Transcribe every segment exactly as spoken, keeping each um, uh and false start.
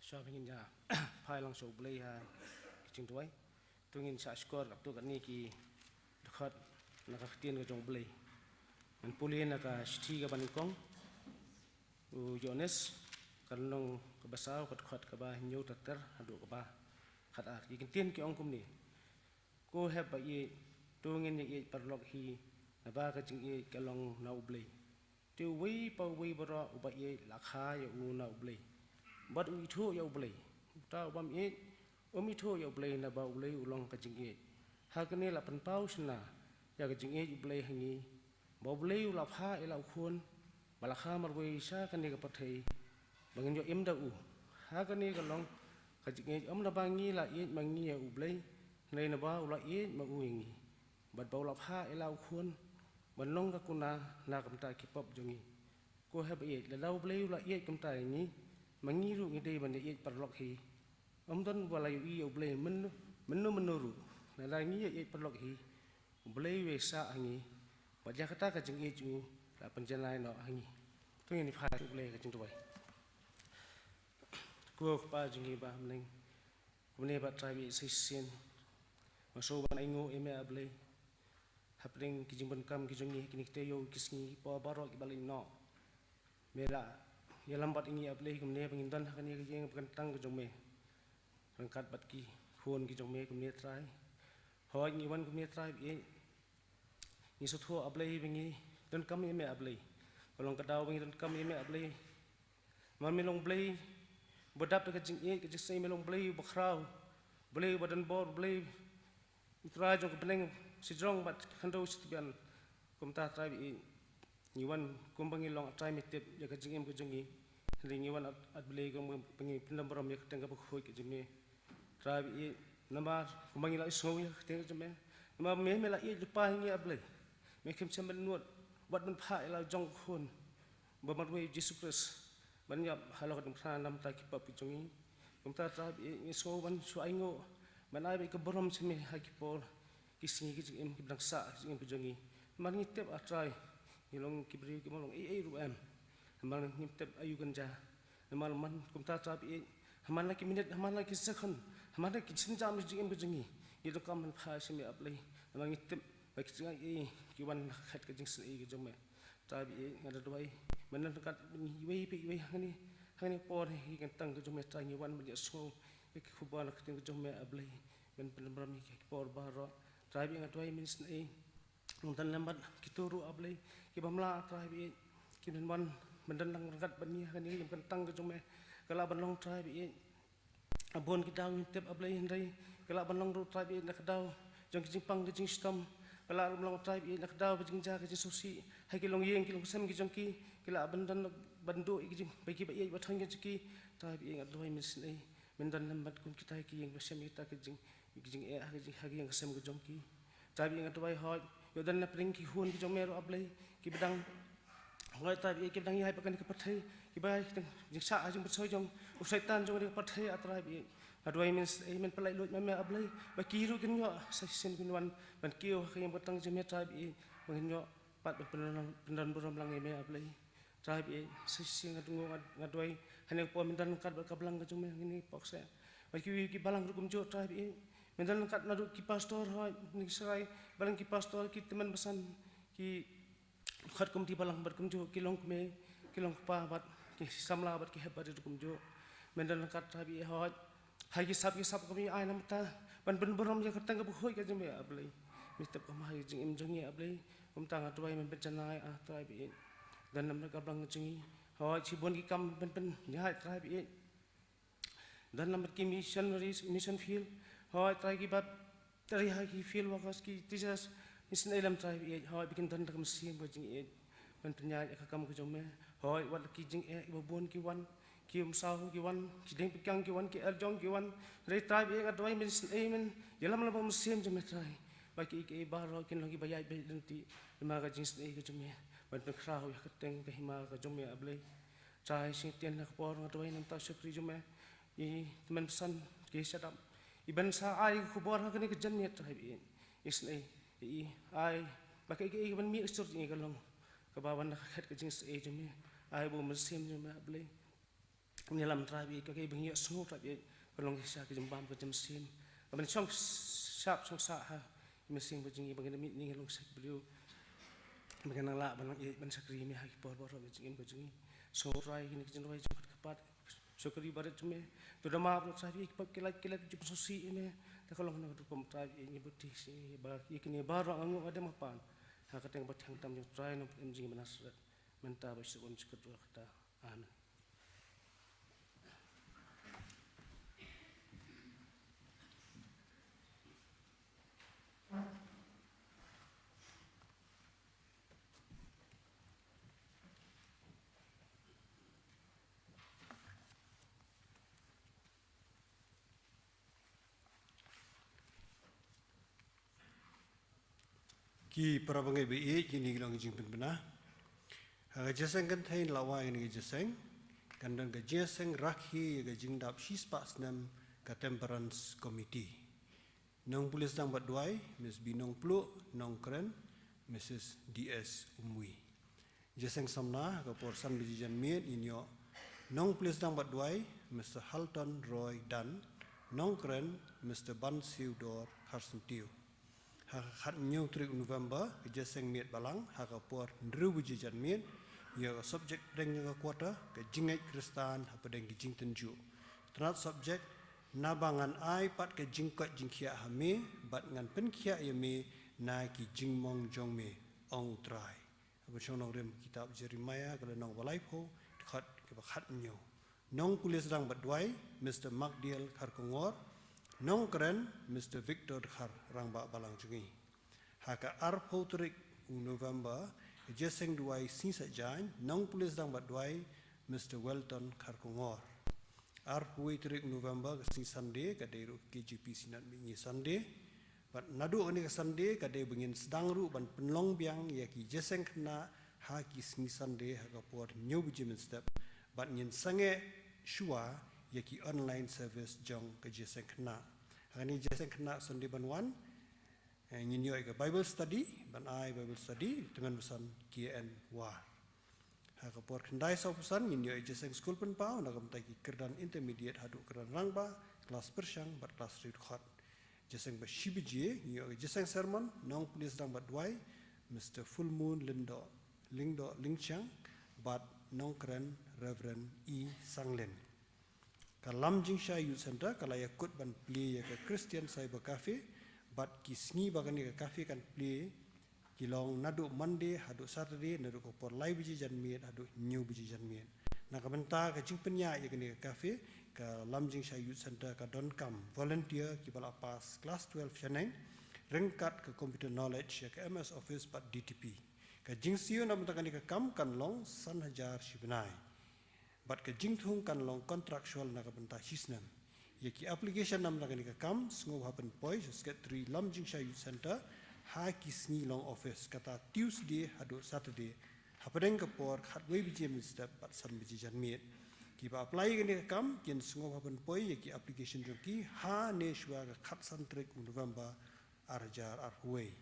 Shuwa ba ngin ïa phai lang sha U Blei ha ki jingduwai, to ngin sa shukor katto katne ki dkhot na ka ktien ka jong U Blei. Ngan pule na ka shithi kaba nyngkong u Ïoannis, ka lynnong kaba saw, ka dkhot kaba hynñiew ter ter haduh kaba khatar. Ki kyntien ki ong kumne: Ko hep ba ïeit, to ngin ïa ïeit paralok hi, naba ka jingïeit ka long na U Blei. Te uwei pa uwei baroh uba ïeit la kha ïa u na U Blei, bad u ithuh ïa U Blei. Uta u bym ïeit um ithuh ïa U Blei, naba U Blei u long ka jingïeit. Ha kane la pynpaw shynna ïa ka jingïeit U Blei ha ngi, ba U Blei u la phah ïa la u Khun ba la kha marwei sha kane ka pyrthei, ba ngin ïoh im da u. Ha kane ka long ka jingïeit, ym naba ngi la ïeit ma ngi ïa U Blei, hynrei naba u la ïeit ma u ïa ngi, bad ba u la phah ïa la u Khun ban long ka kuna na ka bynta ki pop jong ngi. Ko hep ba ïeit, lada U Blei u la ïeit kumta ïa ngi, ma ngi ruh ngi dei ban ïa ïeit paralok hi. Ym don ba la ïohi ïa U Blei mynno mynno ruh. Lada ngi ïa ïeit paralok hi, U Blei u ïaishah ha ngi, bad ïa kata ka jingïeit jong u la pynjanai noh ha ngi. To ngin ïa phai sha U Blei ha ka jingduwai. Ko Kpa jong ngi ba ha bneng, kumne ba Trai ba ïeit, sa shisien nga sngewbha ban ainguh ïa me, A Blei, hapdeng ki jingdonkam ki jong ngi ha kine ki taïew ki sngi, ki por baroh kiba leit noh. Me la ïalam bad ïa ngi, A Blei, kumne ba ngin don ha kane ka ïing ba kyntang ka jong me ryngkat bad ki khun ki jong me kumne, Trai. Hooid, ngi wan kumne, Trai ba ïeit, ngi sngewthuh, A Blei, ba ngi donkam ïa me, A Blei. Ka long ka daw ba ngi donkam ïa me, A Blei. Namar me long Blei ba dap da ka jingïeit, ka jingsngew, me long Blei ba khraw, Blei ba don bor, Blei u Trai jong ka bneng shajrong bad khyndew shitbian. Kumta, Trai ba ïeit, ngi wan kumba ngi long, A Trai, me tip ïa ka jingim ka jong ngi. Hynrei ngi wan, A Blei, kumba ngi pyndon burom ïa ka kyrteng kaba khuid ka jong me, Trai ba ïeit, namar kumba ngi la ïohsngew ïa ka kyrteng ka jong me, namar me, me la ïeit lypa ïa ngi, A Blei. Me khlem shym ban nud wat ban phah ïa la jong u Khun ba marwei, Jisu Khrist, ban ïap halor ka diengphna na ka bynta ki pop ki jong ngi. Kumta, Trai ba ïeit, ngi sngew ban shu ainguh, ban ai beit ka burom sha me ha ki por ki sngi ki jingim kiba dang sah ki jingim ki jong ngi. Namar ngi tip, A Trai, ngi long ki briew kiba long ei ei ruh em. Namar ngim tip aïu kan jia. Namar man kumta, Trai ba ïeit, ha man la ki minit, ha man la ki second, ha man la ki sienjam ki jingim ki jong ngi, ngi donkam ban phai sha me, A Blei. Namar ngi tip ba ki jingaiei ki wan na ka khet ka jingisynei ka jong me. Trai ba ïeit, nga da duwai, men don ryngkat bad ngi iwei pa iwei hangne, hangne por, ha ki kyntang ka jong me, Trai, ngi wan ban ïa sngew ïa ki khubor na ka ktien ka jong me, A Blei. Men pyndon burom ïa ki ha ki por baroh, Trai ba ïeit, nga duwai, men isynei. Ngan don lem bad kito ruh, A Blei, kiba mlah, Trai ba ïeit, ki men wan ban don lang ryngkat bad ngi ha kane ka ïing kyntang ka jong me. Ka lah ban long, Trai ba ïeit, ha bun ki daw ngim tip, A Blei, hynrei ka lah ban long ruh, Trai ba ïeit, na ka daw jong ki jingpang ki jingshitom. Ka lah ban long, Trai ba ïeit, na ka daw ba jingjia ka jingsngewsih ha ki longïing ki longsem ki jong ki. Ki lah ban don ban duh ïa ki jing, ba ki ba ïeit ba thoh ki jong ki. Trai ba ïeit, nga duwai, men isynei, men don lem bad kum kita ki ïing ba shem ïa kita ki jing, ki jingeh ha ki jing, ha ki ïing ka sem ka jong ki. Trai ba ïeit, nga duwai, hooid, ïoh don na pdeng ki khun ki jong me ruh, A Blei, kiba dang, hooid, Trai ba ïeit, kiba dang ïaid bad kane ka pyrthei, kiba ïaid ki dang jingshah ha jingpynshoi jong u Soitan jong kane ka pyrthei, A Trai ba ïeit. Nga duwai, men isynei, men pynlait luid ma me, A Blei, ba ki ruh kin ïoh sa shisien kin wan ban kiew ha ka ïing ba kyntang jong me, Trai ba ïeit, ba kin ïoh pat ban pyndon, pyndon burom lang ïa me, A Blei. Trai ba ïeit, sa shisien nga du-, nga, nga duwai, ha kane ka por men don ryngkat bad ka balang ka jong me, ha kine ki por seh. Bad kiwei ki balang ruh kumjuh, Trai ba ïeit, men don ryngkat naduh ki pastor, hooid, na ki srai balang, ki pastor, ki tymmen basan, ki dkhot komiti balang bad kumjuh, ki longkmie, ki longkpa bad ki samla bad ki hep barit ruh kumjuh. Men don ryngkat, Trai ba ïeit, hooid, ha ki sap ki sap kaba ngi ai na bynta ban pynburom ïa ka kyrteng kaba khuid ka jong me, A Blei. Me tip kumba ha ka jingim jong ngi, A Blei. Kumta nga duwai, men pynjanai, A Trai ba ïeit. Don lem bad ka balang ka jong ngi, hooid, shibun ki kam ban pynïaid, Trai ba ïeit. Don lem bad ki missionaries, mission field, hooid, Trai, kiba ri ha ki field workers, ki teachers, men isynei lem, Trai ba ïeit, hooid, ba kin don da ka mynsiem ka jingïeit ban pynïaid ïa ka kam ka jong me. Hooid, wat la ki jingeh kiba bun ki wan, ki umsaw ki wan, ki diengpyngkang ki wan, ki erjong ki wan. Hynrei, Trai ba ïeit, nga duwai, men isynei, men ïalam lem bad ka mynsiem jong me, Trai, ba kiei kiei baroh kin long kiba ïaid beit lynti namar ka jingisynei ka jong me ban pynkhraw ïa ka kyrteng ka hima ka jong me, A Blei. Trai, sngewthuh, ha kane ka por nga duwai na ka bynta u shakri jong me, i tymmen basan, ki shadap, iban sa ai ka khubor ha kane ka janmiet, Trai ba ïeit. Isynei ïa i, ai ba kaei kaei kaban mih shajrong jong i ka long kaba wan na ka khet ka jingisynei jong me. Ai ba u mynsiem jong me, A Blei, Ngi lam Trai ba ïeit, ka kaei ba ngi ïohsngew Trai ba ïeit ka long shisha ka jingbam ka jingmynsiem. Ka ban shong sap shong sah ha ki mynsiem ka jong ngi, ba ngin ym mih ning ha long sha ki briew. Ba ngin nang lah ban nang ïeit ban shakri ïa me ha ki por baroh ka jingim ka jong ngi. Sngew Trai kine ki jingrwai jong ka kyrpad, shakri barit jong me. To da map ruh Trai ba ïeit ki pop ki lait ki lait ki jingpynsngewsih ïa me. Te ka long na ka rukom Trai ba ïeit ngi baptis ïa ngi ba ïa kine baroh nga nguh nga dem ha pan. Ha ka kyrteng ba thiang tam jong Trai Nongpynim jong ngi ba Nasareth. Mynta bad shaduh wan shaduh kata. Amen. Ki para bangeit ba ïeit, kine ki long ki jingpynbna. Ha ka jingïaseng kynthei la wai kane ka jingïaseng kan don ka jingïaseng rakhe ïa ka jingdap shispah snem ka Temperance Committee. Nongpule sdang bad duwai, Miss B Nongpluh, nongkren, Missus D S Umwi. Jingïaseng samla ha ka por san baje janmiet ngin ïoh nongpule sdang bad duwai, Mister Halton Roy Dan, nongkren, Mister Bansiewdor Kharsyntiew. Ha ka khathynñiew tarik November ka jingïaseng miet balang ha ka por hynriew baje janmiet, ïa ka subject pdeng jong ka quarter, ka jingngeit Khristan hapdeng ki jingtynjuh. Tnat subject, naba ngan ai pat ka jingkoit jingkhiah ha me bad ngan pynkhiah ïa me na ki jingmong jong me, ong U Trai. Haba shong nongrim kitab Jeremiah ka lynnong ba laiphew, dkhot kaba khathynñiew. Nongpule sdang bad duwai, Mister Magdiel Kharkongor, nongkren, Mister Victor Dkhar, rangbah balang jong ngi. Ha ka arphew tarik u November, ka jingïaseng duwai sngi Saitjaiñ, nongpule sdang bad duwai, Mister Welton Kharkongor. Arphew wei tarik November, ka sngi Sunday, ka dei ruh K J P Synod Mihngi Sunday. Bad naduh kane ka Sunday ka dei ba ngin sdang ruh ban pynlong biang ïa ki jingïaseng khynnah ha ki sngi Sunday ha ka por hynñiew baje mynstep. Bad ngin sangeh shuwa ïa ki online service jong ka jingïaseng khynnah. Ha kane ka jingïaseng khynnah Sunday ban wan, eh, ngin ïoh ïa ka Bible study, ban ai Bible study, tymmen basan K N War. Ha ka por khyndai saw phew san ngin ïoh ïa ka jingïaseng skul pynpaw na ka bynta ki kyrdan intermediate haduh kyrdan rangbah, klas pyrshang bad klas riewdkhot. Jingïaseng ba shi baje ngin ïoh ïa ka jingïaseng sermon, nongpule sdang bad duwai, Mister Full Moon Lyngdoh, Lyngdoh Lyngchiang, bad nongkren Reverend E Sanglen. Ka Lamjingshai Youth Centre ka la ïakut ban plie ïa ka Christian Cyber Cafe, bad ki sngi ba kane ka cafe kan plie ki long naduh Monday haduh Saturday, naduh ka por lai baje janmiet haduh hynñiew baje janmiet. Na ka bynta ka jingpynïaid ïa kane ka cafe, ka Lamjingshai Youth Centre ka donkam volunteer kiba la pass klas twelve shaneng, ryngkat ka computer knowledge ïa ka M S Office bad D T P. Ka jingsiew na ka bynta kane ka kam kan long san hajar shi bnai. Bad ka jingthung kan long contractual na ka bynta shi snem. Ïa ki application namar kane ka kam, sngewbha pynpoi sha Secretary Lamjingshai Youth Centre ha ki sngi long office, kata Tuesday haduh Saturday, hapdeng ka por khatwei baje mynstep bad san baje janmiet. Kiba apply ïa kane ka kam kin sngewbha pynpoi ïa ki application jong ki ha ne shuwa ka khatsan tarik u November ar hajar arphew wei.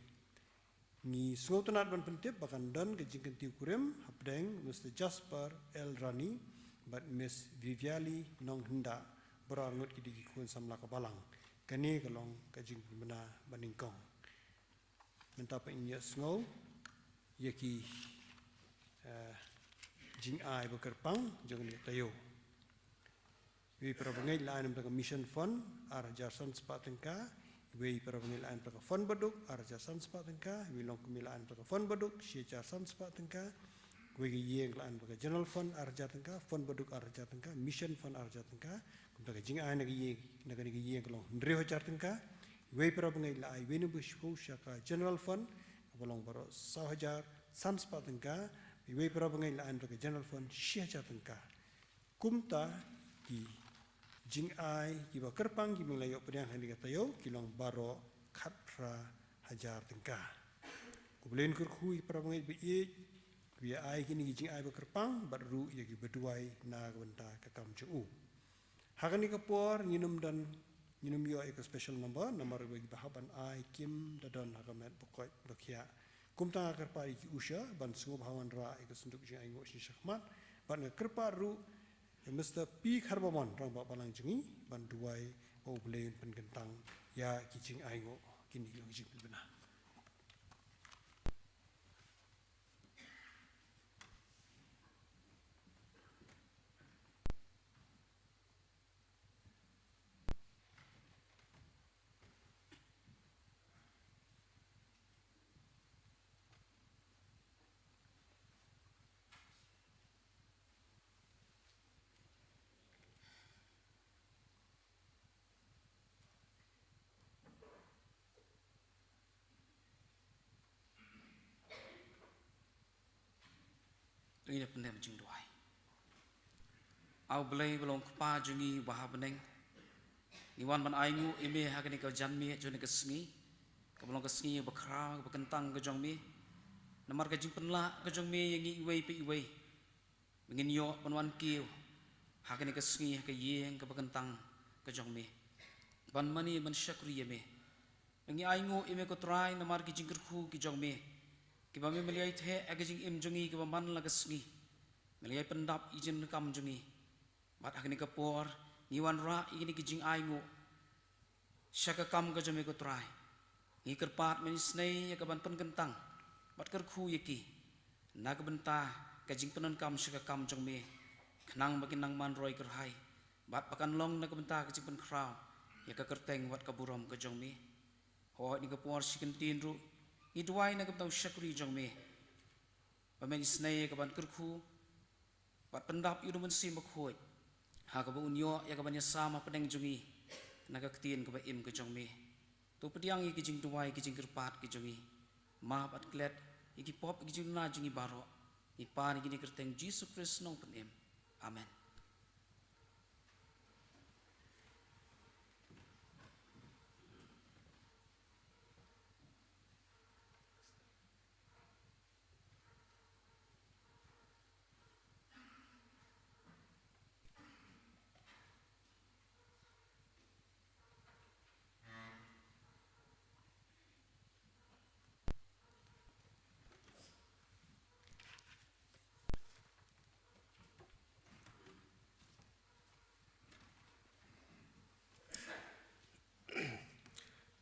Ngi sngewtynnat ban pyntip ba kan don ka jingkyntiew kurim hapdeng Mister Jasper L Rani bad Miss Viviali Nonghynda, baroh arngut ki dei ki khun samla ka balang. Kane ka long ka jingpynbna ba nyngkong. Mynta pat ngin ïa sngew ïa ki, eh, jingai ba kyrpang jong kane ka taïew. Iwei para bangeit la ai na bynta ka Mission Fund ar hajar san spah tyngka. Iwei para bangeit la ai na bynta ka Fund Baduk ar hajar san spah tyngka. Iwei longkmie la ai na bynta ka Fund Baduk shi hajar san spah tyngka. Iwei ka ïing la ai na bynta ka General Fund ar hajar tyngka, Fund Baduk ar hajar tyngka, Mission Fund ar hajar tyngka. Kumta ka jingai na ka ïing, na kane ka ïing ka long hynriew hajar tyngka. Iwei para bangeit la ai iwei na bynta shiphew sha ka General Fund, kaba long baroh saw hajar san spah tyngka. Iwei para bangeit la ai na bynta ka General Fund shi hajar tyngka. Kumta ki jingai kiba kyrpang kiba ngi la ïoh pdiang ha kane ka taïew ki long baroh khatphra hajar tyngka. U Blei un kyrkhu ïa ki para bangeit ba ïeit, kiba ïa ai kine ki jingai ba kyrpang bad ruh ïa kiba duwai na ka bynta ka kam jong u. Ha kane ka por ngin ym don, ngin ym ïoh ïa ka special number namar ba kiba hap ban ai kim da don ha ka met ba koit ba khiah. Kumta nga kyrpad ïa ki usher ban sngewbha wanrah ïa ka synduk jingainguh shisha khmat, bad nga kyrpad ruh Mister P Kharbamon, Rangbah Balang jong ngi, ban duwai ba U Blei un pynkyntang ïa ki jingainguh. Kine ki long ki jingpynbna. To ngin ïa pyndem jingduwai. A U Blei ba long Kpa jong ngi uba ha bneng, ngi wan ban ainguh ïa me ha kane ka janmiet jong kane ka sngi, kaba long ka sngi ba khraw, ba kyntang ka jong me. Namar ka jingpynlah ka jong me ïa ngi iwei pa iwei, ba ngin ïoh ban wan kiew ha kane ka sngi ha ka ïing kaba kyntang ka jong me, ban mane ban shakri ïa me. Ngi ainguh ïa me ko Trai namar ki jingkyrkhu ki jong me, kiba me, me la ïai theh ha ka jingim jong ngi kaba man la ka sngi. Me la ïai pyndap ïa ki jingdonkam jong ngi. Bad ha kane ka por ngi wanrah ïa kine ki jingainguh sha ka kam ka jong me ko Trai. Ngi kyrpad, men isynei ïa ka ban pynkyntang bad kyrkhu ïa ki na ka bynta ka jingpyndonkam sha ka kam jong me, khnang ba kin nang man roi kyrhai, bad ba kan long na ka bynta ka jingpynkhraw ïa ka kyrteng bad ka burom ka jong me. Hooid, ha kane ka por shi kyntien ruh ngi duwai na ka bynta u shakri jong me, ba men isynei ïa ka ban kyrkhu bad pyndap ïa u Mynsiem Bakhuid, ha kaba un ïoh ïa ka ban ïasam ha pdeng jong ngi na ka ktien kaba im ka jong me. To pdiang ïa ki jingduwai, ki jingkyrpad ki jong ngi. Map bad klet ïa ki pop, ïa ki jingduna jong ngi baroh. Ngi pan ïa kine ha ka kyrteng Jisu Khrist, u Nongpynim. Amen.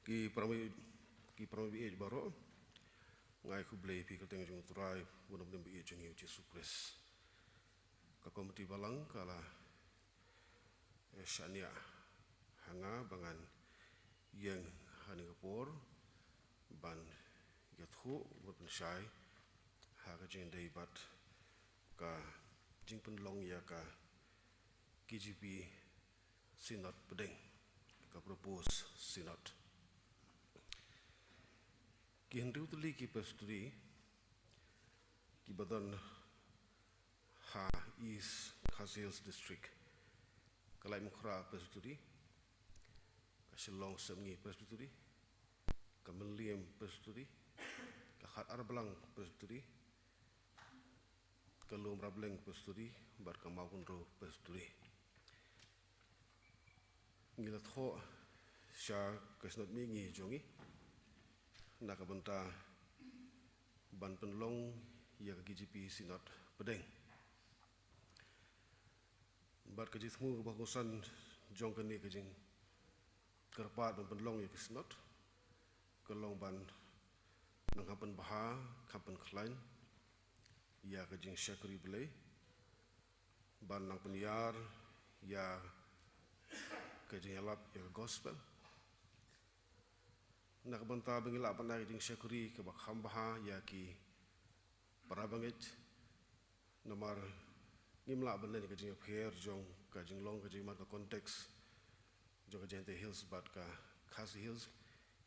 Ki para, ki para bangeit baroh, nga ai khublei ïa phi ha ka kyrteng jong u Trai bad u Nongpynim baieit jong ngi u Jisu Khrist. Ka komiti balang ka la, eh, shaniah ha nga ba ngan ïeng ha kane ka por ban ïathuh, ban pynshai ha ka jingïadei bad ka jingpynlong ïa ka K J P Synod pdeng, ka proposed Synod. Ki hynriew tylli ki presbytery kiba don ha East Khasi Hills District, ka Laitumkhrah Presbytery, ka Shillong Sepngi Presbytery, ka Mylliem Presbytery, ka Khatar Blang Presbytery, ka Lumrableng Presbytery, bad ka Mawkynrew Presbytery. Ngi la thoh sha ka Synod mihngi jong ngi na ka bynta ban pynlong ïa ka K J P Synod pdeng. Bad ka jingthmu kaba kongsan jong kane ka jingkyrpad ban pynlong ïa ka Synod ka long ban nang kham pynbha, kham pynkhlaiñ ïa ka jingshakri Blei, ban nang pynïar ïa ka jingïalap ïa ka gospel, na ka bynta ba ngin lah ban ai ka jingshakri kaba kham bha ïa ki para bangeit. Namar ngim lah ban len ïa ka jingïapher jong ka jinglong, ka jingman, ka context jong ka Jaintia Hills bad ka Khasi Hills.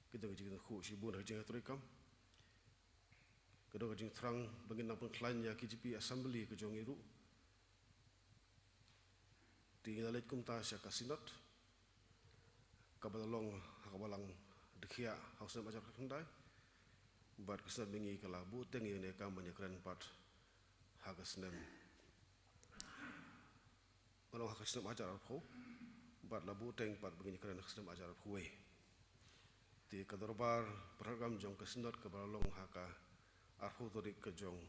Ki don ka jingkynnoh shibun ha ka jingïatreikam. Ka don ka jingthrang ba ngin nang pynkhlaiñ ïa ka K J P Assembly ka jong ngi ruh. Te ngi la leit kumta sha ka Synod kaba la long ha ka balang Dkhiah ha u snem hajar khatkhyndai. Bad ka Synod mihngi ka la buhteng ïa kane ka kam ban ïakren pat ha ka snem, ba long ha ka snem hajar arphew, bad la buhteng pat ba ngin ïakren ha ka snem hajar arphew wei. Te ka dorbar pyrkhat kam jong ka Synod kaba la long ha ka arphew tarik ka jong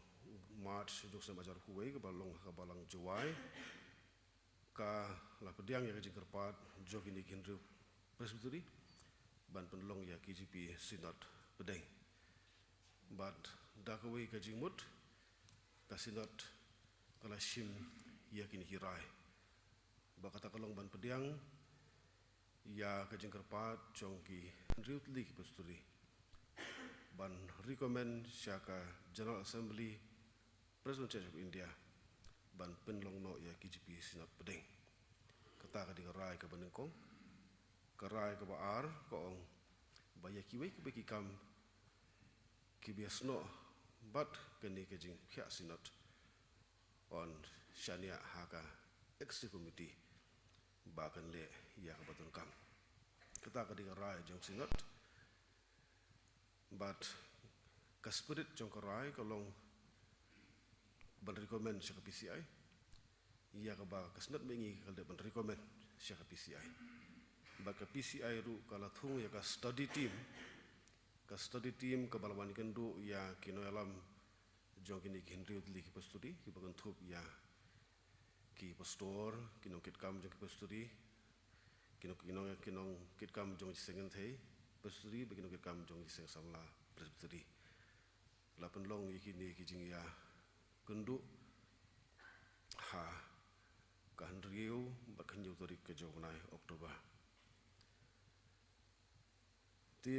March jong u snem hajar arphew wei, kaba la long ha ka balang Jowai, Ka la pdiang ïa ka jingkyrpad jong kine ki hynriew Presbytery ban pynlong ïa ka K J P Synod pdeng. Bad da kawei ka jingmut, ka Synod ka la shim ïa kine ki rai. Ba kata ka long ban pdiang ïa ka jingkyrpad jong ki hynriew tylli ki Presbytery ban recommend sha ka General Assembly Presbyterian Church of India ban pynlong noh ïa ka K J P Synod pdeng. Kata ka dei ka rai kaba nyngkong. Ka rai kaba ar ka ong ba ïa kiwei kiba ki kam kiba ïasnoh bad kane ka jingpynïaid Synod yn shaniah ha ka Executive Committee ba kan leh ïa kaba donkam. Kata ka dei ka rai jong Synod. Bad ka spirit jong ka rai ka long ban recommend sha ka P C I. Ïa kaba ka Synod mynta ka la dep ban recommend sha ka P C I. Bad ka P C I ruh ka la thung ïa ka study team. Ka study team kaba la wan ïakynduh ïa ki nongïalam jong kine ki hynriew tylli ki Presbytery, kiba kynthup ïa ki pastor, ki nongkitkam jong ki Presbytery, ki nong, ki nong, ki nongkitkam jong ki seng kynthei Presbytery, bad ki nongkitkam jong ki seng samla Presbytery. La pynlong ïa kine ki jingïakynduh ha ka hynriew bad ka hynñiew tarik ka jong u bnai October. Te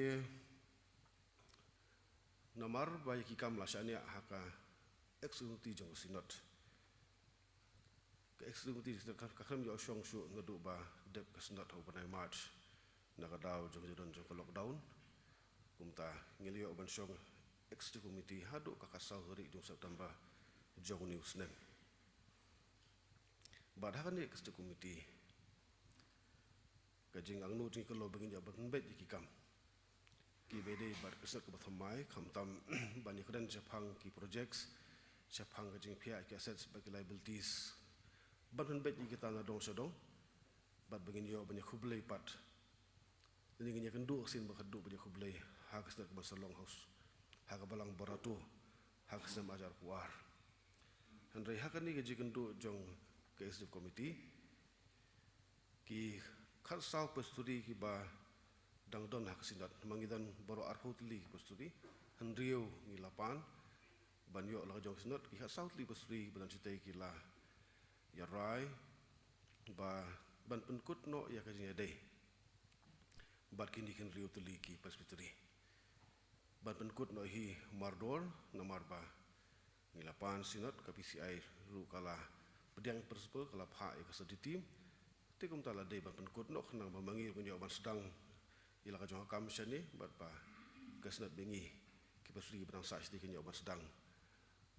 namar ba ïa ki kam la shaniah ha ka Executive Committee jong ka Synod. Ka Executive Committee ka, ka khlem ïoh shong shuh naduh ba dep ka Synod ha u bnai March na ka daw jong ka jingdon jong ka lockdown. Kumta ngi la ïoh ban shong Executive Committee haduh ka khatsaw tarik jong September jong une u snem. Bad ha kane ka Executive Committee ka jingangnud jong ngi ka long ba ngin ïa ban pynbeit ïa ki kam kiba dei bad ka Synod kaba thymmai, khamtam ban ïakren shaphang ki projects, shaphang ka jingpynïaid ki assets bad ki liabilities, ban pynbeit ïa kita na dong sha dong, bad ba ngin ïoh ban ïakhublei pat. Ngin ïakynduh shisien bad kyrduh ban ïakhublei ha ka Synod kaba sa long ha u, ha ka Balang Barato ha ka snem arhajar arphew ar. Hynrei ha kane ka jingkynduh jong ka Executive Committee, ki khatsaw Presbytery kiba dang don ha ka Synod, ma ngi don baroh arphew tylli ki Presbytery, hynriew ngi la pan ban ïoh la ka jong ka Synod, ki khatsaw tylli Presbytery kiba don shatei ki la ïa rai ba ban pynkut noh ïa ka jingïadei bad kine ki hynriew tylli ki Presbytery. Ban pynkut noh hi mardor, namar ba ngi la pan Synod, ka P C I ruh ka la pdiang principle, ka la phah ïa ka study team. Te kumta la dei ban pynkut noh khnang ba ma ngi ruh ngin ïoh ban sdang ïa la ka jong ka kam shane, bad ba ka Synod ba ngi ki Presbytery ba dang sah shatei kin ïoh ban sdang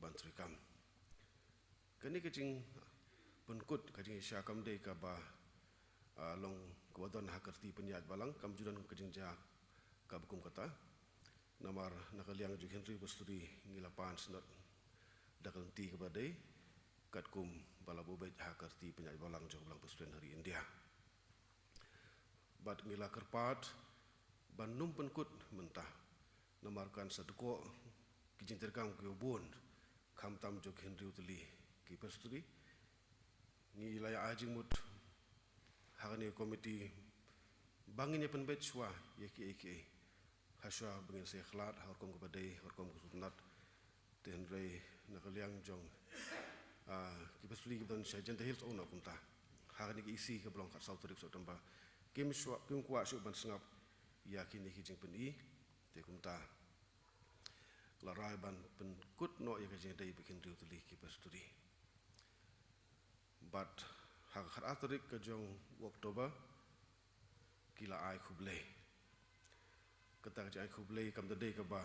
ban treikam. Kane ka jingpynkut, ka jingïashah kam dei kaba, ah, long kaba don ha ka riti pynïaid balang, kam ju don ka jingjia kaba kum kata. Namar na ka liang jong ki hynriew Presbytery ngi la pan Synod da ka lynti kaba dei katkum ba la buh beit ha ka riti pynïaid balang jong ka Balang Presbyterian ha ri India. Bad ngi la kyrpad ban nym pynkut mynta, namar kan sa dkoh ki jingtreikam kiba bun, khamtam jong ki hynriew tylli ki Presbytery. Ngi la ïa ai jingmut ha kane ka committee ba ngin ïa pynbeit shuwa ïa kiei kiei, ha shuwa ba ngin sa ïakhlad ha ka rukom kaba dei, ha ka rukom ka sngewtynnat. Te hynrei na ka liang jong, ah, ki Presbytery kiba don sha Jaintia Hills, oh, na kumta, ha kane ka E C kaba long khatsaw tarik September, kim shuwa, kim kwah shuh ban sngap ïa kine ki jingpyni. Te kumta la rai ban pynkut noh ïa ka jingïadei bad ki hynriew tylli ki Presbytery. Bad ha ka khatar tarik ka jong u October ki la ai khublei. Kata ka jingai khublei kam da dei kaba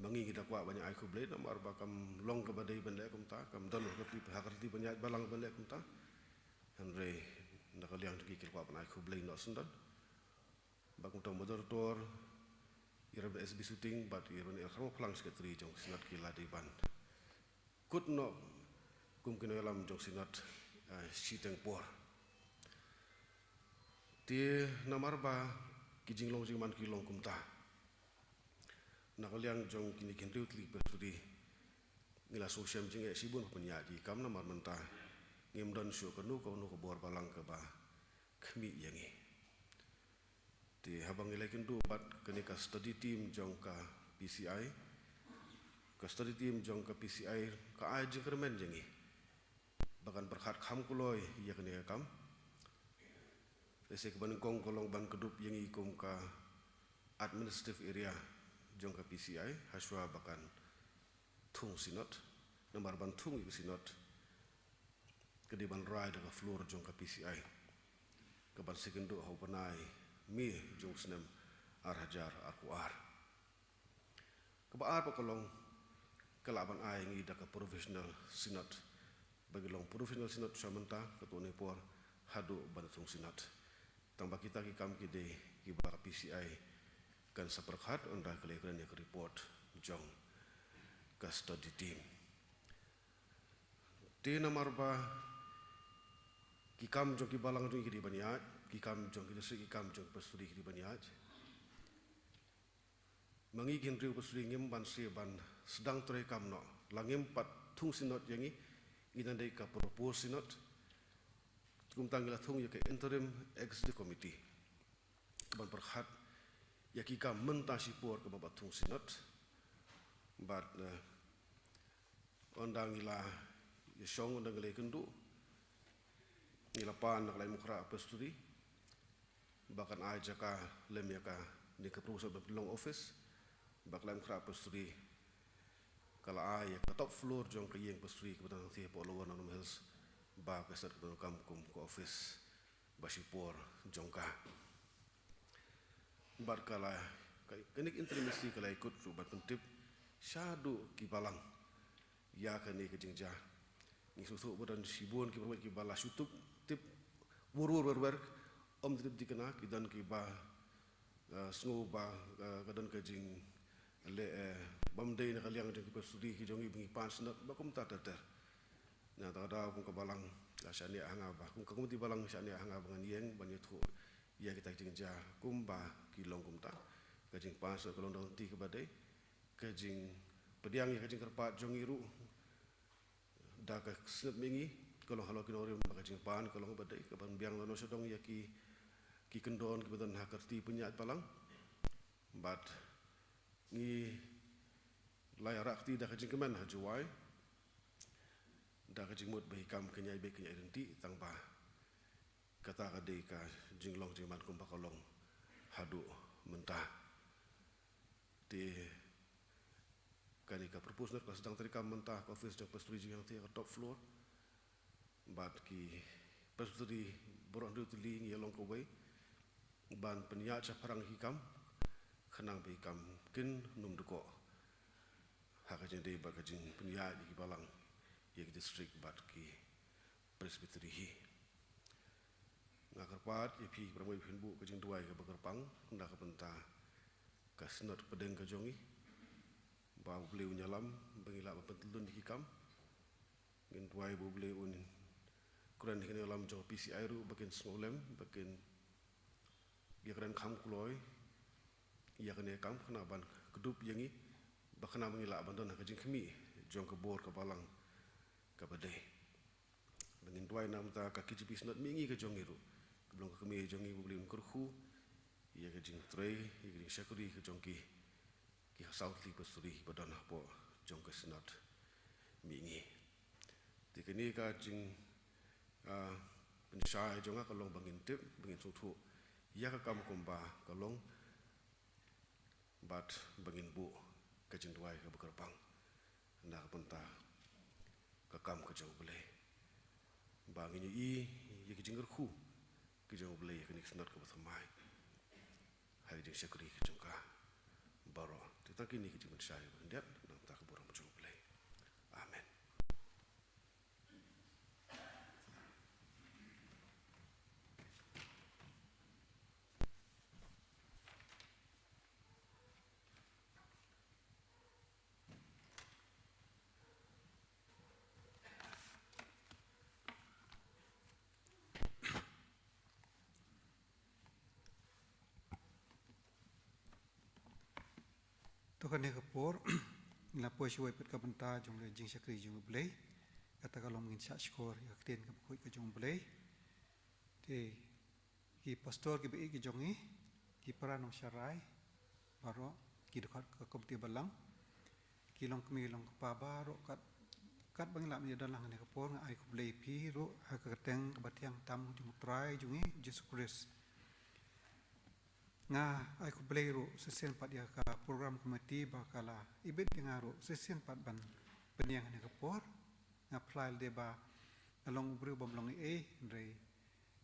ma ngi ngi da kwah ban ai khublei, namar ba kam long kaba dei ban leh kumta, kam don ha ka riti, ha ka riti pynïaid balang ban leh kumta. Hynrei na ka liang jong ki, ki la kwah ban ai khublei noh shen don. Bad kumta u Moderator, i Reverend S B Suting bad i Reverend L Kharmawphlang, Secretary jong ka Synod, ki la dei ban kut noh kum ki nongïalam jong ka Synod, eh, shiteng por. Te namar ba ki jinglong jingman ki long kumta, na ka liang jong kine ki hynriew tylli ki Presbytery ngi la sngewshem jingeh shibun ban pynïaid ki kam, namar mynta ngim don shuh kano kano ka bor balang kaba khmih ïa ngi. Te haba ngi la ïakynduh bad kane ka study team jong ka P C I, ka study team jong ka P C I ka ai jingkyrmen ïa ngi ba kan pyrkhat kham kloi ïa kane ka kam. Te sa kaba nyngkong ka long ban kdup ïa ngi kum ka administrative area jong ka P C I, hashwa ba kan thung synod, namar ban thung ïa ka synod ka dei ban rai da ka floor jong ka P C I, ka ban sa ïakynduh ha u bnai May jong u snem ar hajar arphew ar. Kaba ar pat ka long, ka lah ban ai ngi da ka provisional synod. Ba ngi long provisional synod sha mynta, katto katne por, haduh ban thung synod. Tang ba kita ki kam ki dei kiba ka P C I kan sa pyrkhat, ynda ka la ïakren ïa ka report jong ka study team. Te namar ba ki kam jong ki balang jong ngi ki dei ban ïaid, ki kam jong ki district, ki kam jong ki pastori ki dei ban ïaid. Ma ngi ki hynriew pastori ngim banse ban sdang treikam noh, la ngim pat thung synod ïa ngi, ngi dang dei ka proposed synod. Kumta ngi la thung ïa ka interim executive committee ban pyrkhat ïa ki kam mynta shipor kaba ban thung synod. Bad, eh, ynda ngi la ïashong, ynda ngi la ïakynduh, ngi la pan na ka Laitumkhrah Pastori ba kan ai jaka lem ïa kane ka proposal ban pynlong office. Ba ka Laitumkhrah Pastori ka la ai ïa ka top floor jong ka ïing pastori kaba don hangtei hapoh Lower Nongrum Hills ba ka synod ka donkam kum ka office ba shipor jong ka. Bad ka la, ka, kane ka interim ministry ka la ïakut ruh ban pyntip shaduh ki balang ïa kane ka jingjia. Ngi sngewthuh ba don shibun ki briew kiba la shu tip, tip wur wur wer wer, ym tip thikna, ki don kiba, eh, sngew ba, eh, ka don ka jingleh, eh, bym dei na ka liang jong ki pastori ki jong ngi ba ngi pan synod, ba kumta ter ter. Nangta ka daw kum ka balang ka shaniah ha nga ba, kum ka komiti balang shaniah ha nga ba ngan ïeng ban ïathuh ïa kita ki jingjia kumba ki long kumta. Ka jingpan synod ka long da ka lynti kaba dei, ka jingpdiang ïa ka jingkyrpad jong ngi ruh da ka synod mihngi ka long halor ki nongrim, ba ka jingpan ka long kaba dei, ka ban biang noh sha dong ïa ki, ki kyndon kiba don ha ka riti pynïaid balang. Bad ngi la ïarap kti da ka jingkmen ha Jowai, da ka jingmut ba ki kam kin ïai beit kin ïai ryntih, tang ba kata ka dei ka jinglong jingman kumba ka long haduh mynta. Te kane ka proposed synod ka la sdang treikam mynta ha ka office jong ka pastori jong ngi hangtei ha ka top floor. Bad ki presbytery baroh hynriew tylli ngi ïalong kawei ban pynïaid shaphrang ki kam, khnang ba ki kam kin nym dkoh, ha ka jingdei bad ka jingpynïaid ïa ki balang, ïa ki district bad ki presbytery hi. Nga kyrpad ïa phi para bangeit ba phin buh ka jingduwai kaba kyrpang na ka bynta ka synod pdeng ka jong ngi, ba U Blei un ïalam ba ngin lah ban pyntyllun ïa ki kam. Ngin duwai ba U Blei un kren ha kane ka lam jong ka P C I ruh ba kin sngewlem, ba kin ïakren kham kloi ïa kane ka kam, khnang ban kdup ïa ngi, ba khnang ba ngin lah ban don ha ka jingkhmih jong ka bor ka balang kaba dei. Ba ngin duwai na ka bynta ka K J P Synod mihngi ka jong ngi ruh, kaba long ka kmie jong ngi, ba U Blei un kyrkhu ïa ka jingtrei, ïa ka jingshakri ka jong ki, ki saw tylli ki pastori ba don hapoh jong ka synod mihngi. Te kane ka jing, ah, pynshai jong nga ka long ba ngin tip, ba ngin sngewthuh ïa ka kam kumba ka long, bad ba ngin buh ka jingduwai kaba kyrpang na ka bynta ka kam ka jong U Blei, ba ngin ïohi ïa ka jingkyrkhu ka jong U Blei ha kane ka synod kaba thymmai, ha ka jingshakri ka jong ka baroh. Te tang kine ki jingpynshai ba khyndiat na ka bynta ka burom jong U Blei. Amen. To kane ka por, ngi la poi shuwa pat ka bynta jong ka jingshakri jong U Blei. Kata ka long ngin shah shkor ïa ka ktien kaba khuid ka jong U Blei. Te ki pastor kiba ïeit ki jong ngi, ki para nongsharai baroh, ki dkhot ka komiti balang, ki longkmie longkpa baroh, kat, katba ngi lah ban ïadon lang ha kane ka por, nga ai khublei ïa phi ruh ha ka kyrteng kaba thiang tam jong U Trai jong ngi Jisu Khrist. Nga ai khublei ruh shisien pat ïa ka program committee ba ka la ibit ïa nga ruh shisien pat ban pynïeng ha kane ka por. Nga phla ïalade ba nga long u briew bym long ei ei, hynrei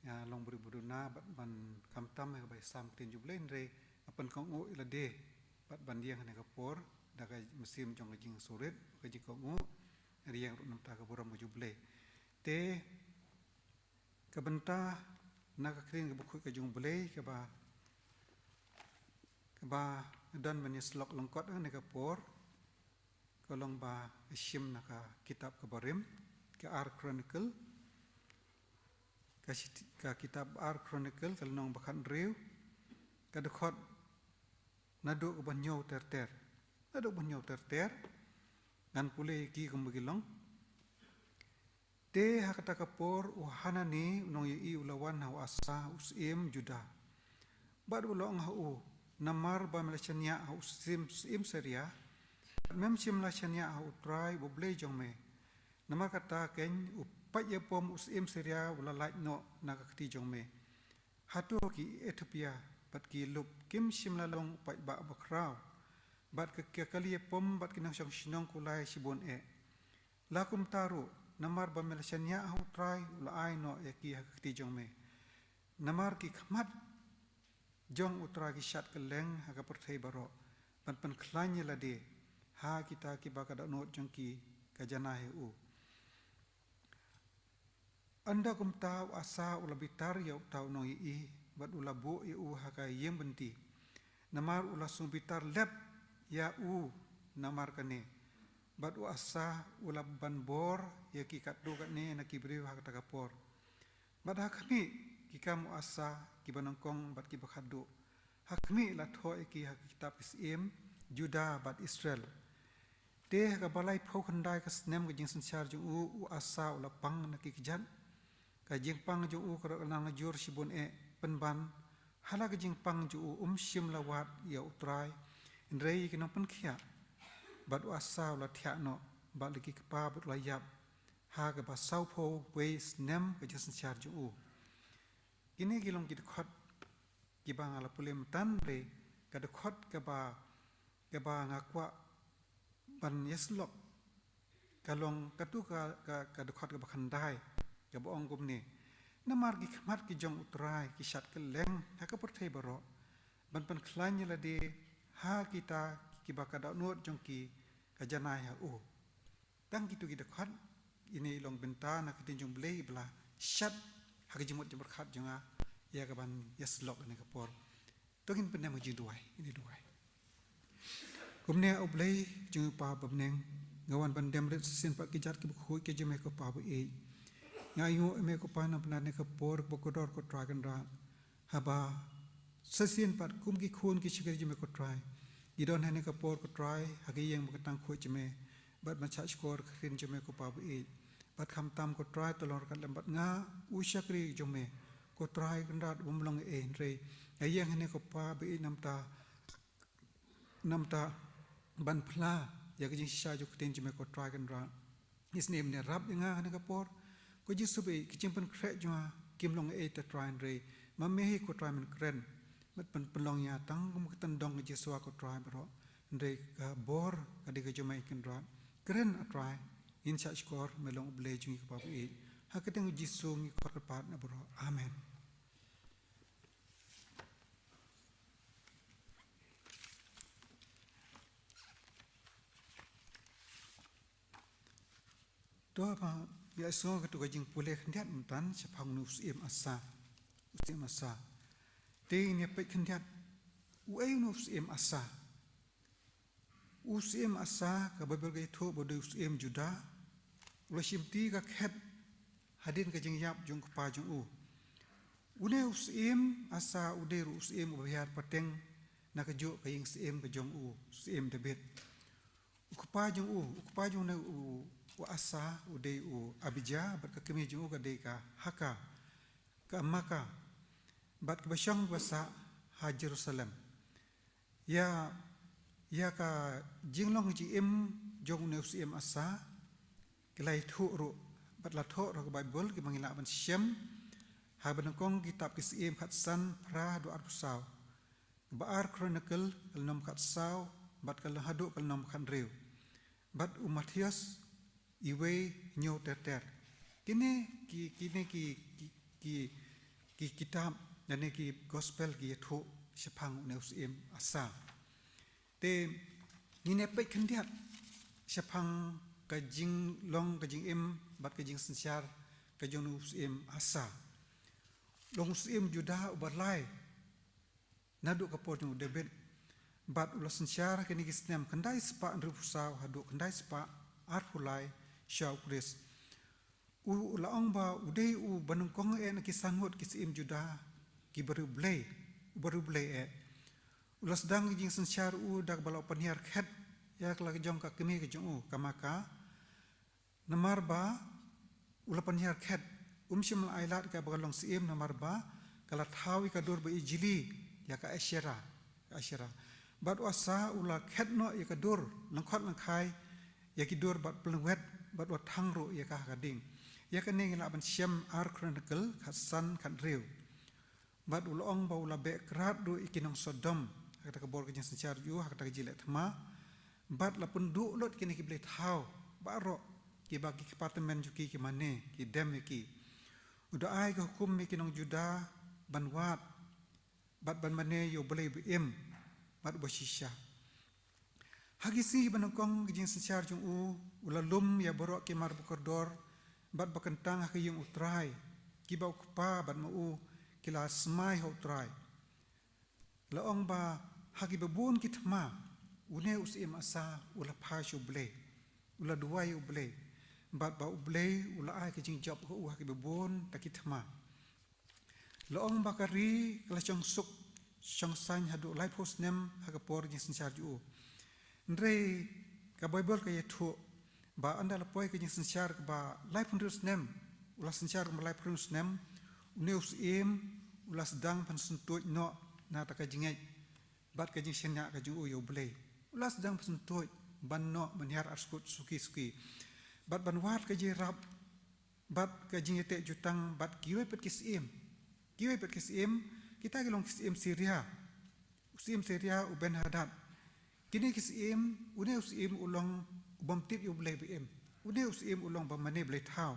nga long u briew ba duna bad ban khamtam ïa kaba ïasam ktien jong U Blei, hynrei nga pynkohnguh ïalade bad ban ïeng ha kane ka por da ka mynsiem jong ka jingsngewrit, ka jingkohnguh, ïeng ruh namar ka burom ka jong U Blei. Te ka bynta na ka ktien kaba khuid ka jong U Blei kaba, kaba don ban ïasyllok lyngkot ha kane ka por, ka long ba shim na ka kitab Kaba Rim, ka Ar Chronicle, ka shit-, ka kitab Ar Chronicle, ka lynnong ba khathynriew, ka dkhot naduh kaba hynñiew ter ter. Naduh kaba hynñiew ter ter, ngan pule ïa ki kumba ki long. Te ha kata ka por u Hanani u nongïaid u la wan ha u Asa u syiem Juda, bad u la ong ha u, namar ba me la shaniah ha u syiem, syiem Siria, bad mem shym la shaniah ha U Trai U Blei jong me. Namar kata keiñ u paidbah u syiem Siria u la lait noh na ka kti jong me. Hato ki Ethiopia bad ki Lub kim shym la long u paidbah bakhraw, bad ka, ka kali ïapom bad ki nongshong shnong kulai shibun eh? La kumta ruh, namar ba me la shaniah ha U Trai, u la ai noh ïa ki ha ka kti jong me. Namar ki khmat jong U Trai ki shad kylleng ha ka pyrthei baroh, ban pynkhlaiñ ïalade ha kita kiba ka dohnud jong ki ka janai ha u. Ynda kumta u Asa u la bitar ïa uta u nongïaid, bad u la buh ïa u ha ka ïing bynti, namar u la sngewbitar lep ïa u namar kane. Bad u Asa u la ban bor ïa ki katto katne na ki briew ha kata ka por. Bad ha khmih ki kam u Asa kiba nyngkong bad kiba khatduh, ha khmih la thoh ïa ki ha ka kitab ki syiem Juda bad Israel. Te ha kaba laiphew khyndai ka snem ka jingsynshar jong u, u Asa u la pang na ki kjat. Ka jingpang jong u ka la nang jur shibun eh, pynban ha la ka jingpang jong u um shym la wad ïa U Trai, hynrei ïa ki nongpynkhiah. Bad u Asa u la thiah noh bad la ki kpa bad u la ïap ha kaba sawphew wei snem ka jingsynshar jong u. Kine ki long ki dkhot kiba nga la pule mynta, hynrei ka dkhot kaba, kaba nga kwah ban ïasyllok ka long katu ka, ka, ka dkhot kaba khyndai, kaba ong kumne: Namar ki khmat ki jong U Trai ki shad kylleng ha ka pyrthei baroh, ban pynkhlaiñ ïalade ha kita kiba ka dohnud jong ki ka janai ha u. Tang kitu ki dkhot, ine i long bynta na ka ktien jong U Blei ba la shad ha ka jingmut jingpyrkhat jong nga ïa kaban ïasyllok ha kane ka por. To ngin pyndem ha ka jingduwai, ngin ïa duwai. Kumne, A Blei jong ngi, Kpa ba bneng, nga wan ban dem rit shisien pat ki kjat kiba khuid ki jong me, ko Kpa ba ïeit. Nga ainguh ïa me, ko Kpa, namar kane ka por kaba kordor, ko Trai Kynrad, haba shisien pat kum ki khun ki shakri jong me, ko Trai, ki don ha kane ka por, ko Trai, ha ka ïing ba ka tang khuid jong me, bad ban shah shkor ka ktien jong me, ko Kpa ba ïeit. Bad khamtam, ko Trai, to long ryngkat lem bad nga, u shakri jong me, ko Trai Kynrad, bym long ei ei, hynrei nga ïeng hangne, ko Kpa ba ïeit, namar ta, namar ta ban phla ïa ka jingshisha jong ka ktien jong me, ko Trai Kynrad. Isynei mynne ïarap ïa nga ha kane ka por. Ko Jisu ba ïeit, ki jingpynkhreh jong nga kim long ei ei te, Trai, hynrei ma me hi, ko Trai, men kren. Bad pyn-, pynlong ïa nga tang kum ka tyndong ka jingshisha, ko Trai, baroh. Hynrei ka bor ka dei ka jong me, Kynrad. Kren, A Trai. Ngin shah shkor, me long U Blei jong ngi, ko Kpa ba ïeit. Ha ka kyrteng U Jisu ngi khot kyrpad na baroh. Amen. To haba ïa sngew katu ka jingpule khyndiat mynta shaphang une u syiem Asa. U syiem Asa. Te ngin ïa peit khyndiat uei une u syiem Asa. U syiem Asa, ka Baibl ka ïathuh ba u dei u syiem Judah, u la shimti ka khet hadien ka jingïap jong u kpa jong u. Une u syiem Asa u dei ruh u syiem uba hiar pateng na kajuh ka ïing syiem ka jong u, u syiem David. U kpa jong u, u kpa jong une u, u Asa u dei u Abijah, bad ka kmie jong u ka dei ka Maakah, ka Maakah, bad kiba shong kiba sah ha Jerusalem. Ïa, ïa ka jinglong jingim jong une u syiem Asa, ki la ïathuh ruh, bad la thoh ruh ha ka Baibl, kiba ngi lah ban shem ha kaba nyngkong kitab Ki Syiem khatsan, phra haduh arphew saw. Kaba ar Chronicle, ka lynnong khatsaw, bad ka la haduh ka lynnong khathynriew. Bad u Mathaios, uwei, hynñiew ter ter. Kine ki, kine ki, ki, ki, ki kitab, lane ki gospel ki ïathuh shaphang une u syiem Asa. Te ngin ïa peit khyndiat shaphang ka jinglong, ka jingim, bad ka jingsynshar ka jong une u syiem Asa. U long u syiem Judah uba lai naduh ka por jong u David. Bad u la synshar ha kine ki snem khyndai spah hynriewphew saw haduh khyndai spah arphew lai sha u Khrist. U la ong ba u dei uba nyngkong eh na ki san ngut ki syiem Judah kiba riewblei, uba riewblei eh. U la sdang ka jingsynshar u da kaba la pynhiar khet ïa ka la ka jong ka kmie ka jong u, ka Maakah. Namar ba u la pynhiar khet, um shym la ailad ïa ka ba ka long syiem, namar ba ka la thaw ïa ka dur ba ijli ïa ka Asherah, ka Asherah. Bad u Asa u la khet noh ïa ka dur, lyngkhot lyngkhai ïa ki dur bad pynlwet, bad u la thang ruh ïa ka ha ka ding. Ïa kane ngi lah ban shem ar Chronicle khatsan khathynriew. Bad u la ong ba u la beh krad ruh ïa ki nong Sodom, ha kata ka bor ka jingsynshar jong u, ha kata ka jingleh thma. Bad la pynduh lut kine ki blei thaw baroh, kiba ki kpa tymmen jong ki ki mane, ki dem ïa ki. U da ai ka hukum ïa ki nong Judah ban wad, bad ban mane ïa u Blei ba im, bad uba shisha. Ha ki sngi ba nyngkong ka jingsynshar jong u, u la lum ïa baroh ki mar ba kordor bad ba kyntang ha ka ïing U Trai, kiba u kpa bad ma u ki la smai ha U Trai. La ong ba ha kiba bun ki thma, une u syiem Asa u la phai sha U Blei, u la duwai U Blei, bad ba U Blei u la ai ka jingjop ha u ha kiba bun ta ki thma. La ong ba ka ri ka la shong suk shong saiñ haduh laiphew snem ha ka por jingsynshar jong u. Hynrei ka Baibl ka ïathuh ba ynda la poi ka jingsynshar kaba laiphew hynriew snem, u la synshar kaba laiphew hynriew snem, une u syiem u la sdang ban syntuid noh na kata ka jingngeit bad ka jingshaniah ka jong u ïa U Blei. U la sdang ban syntuid ban noh ban hiar arskut suki suki, bad ban wad ka jingïarap bad ka jingïateh jutang bad kiwei pat ki syiem. Kiwei pat ki syiem, kita ki long ki syiem Syria. U syiem Syria u Ben-Hadad. Kine ki syiem, une u syiem u long u bym tip ïa U Blei ba im. Une u syiem u long ba mane blei thaw.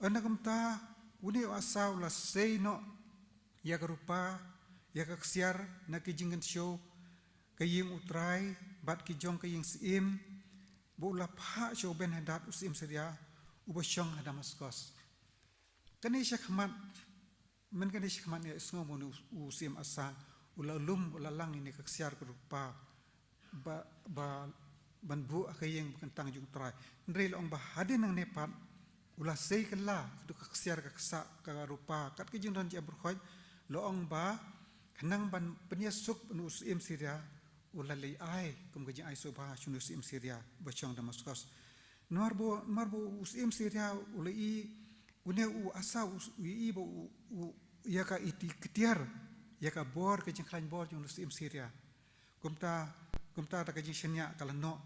Ynda kumta, une u Asa u la sei noh ïa ka rupa, ïa ka ksiar na ki jingkynshew ka ïing U Trai bad ki jong ka ïing syiem, bad u la phah sha u Ben-Hadad u syiem Syria uba shong ha Damaskos. Kane shakhmat, mynta kane shakhmat ngi sngew ba une u, u syiem Asa u la lum, u la lang ïa kane ka ksiar ka rupa ba, ba ban buh ha ka ïing ba kyntang jong U Trai. Hynrei la ong ba hadien nangne pat u la sei kylla kato ka ksiar ka ksah ka rupa kat ka jingdon jingem baroh khoit. La ong ba khnang ban pynïasuk une u syiem Syria, u la leit ai kum ka jingai sngewbha sha une u syiem Syria ba shong Damaskos. Namar ba, namar ba u syiem Syria u la i, une u Asa u, u i ba u, u ïa ka iti ktiar ïa ka bor, ka jingkhlaiñ bor jong une u syiem Syria. Kumta, kumta da ka jingshaniah ka la noh,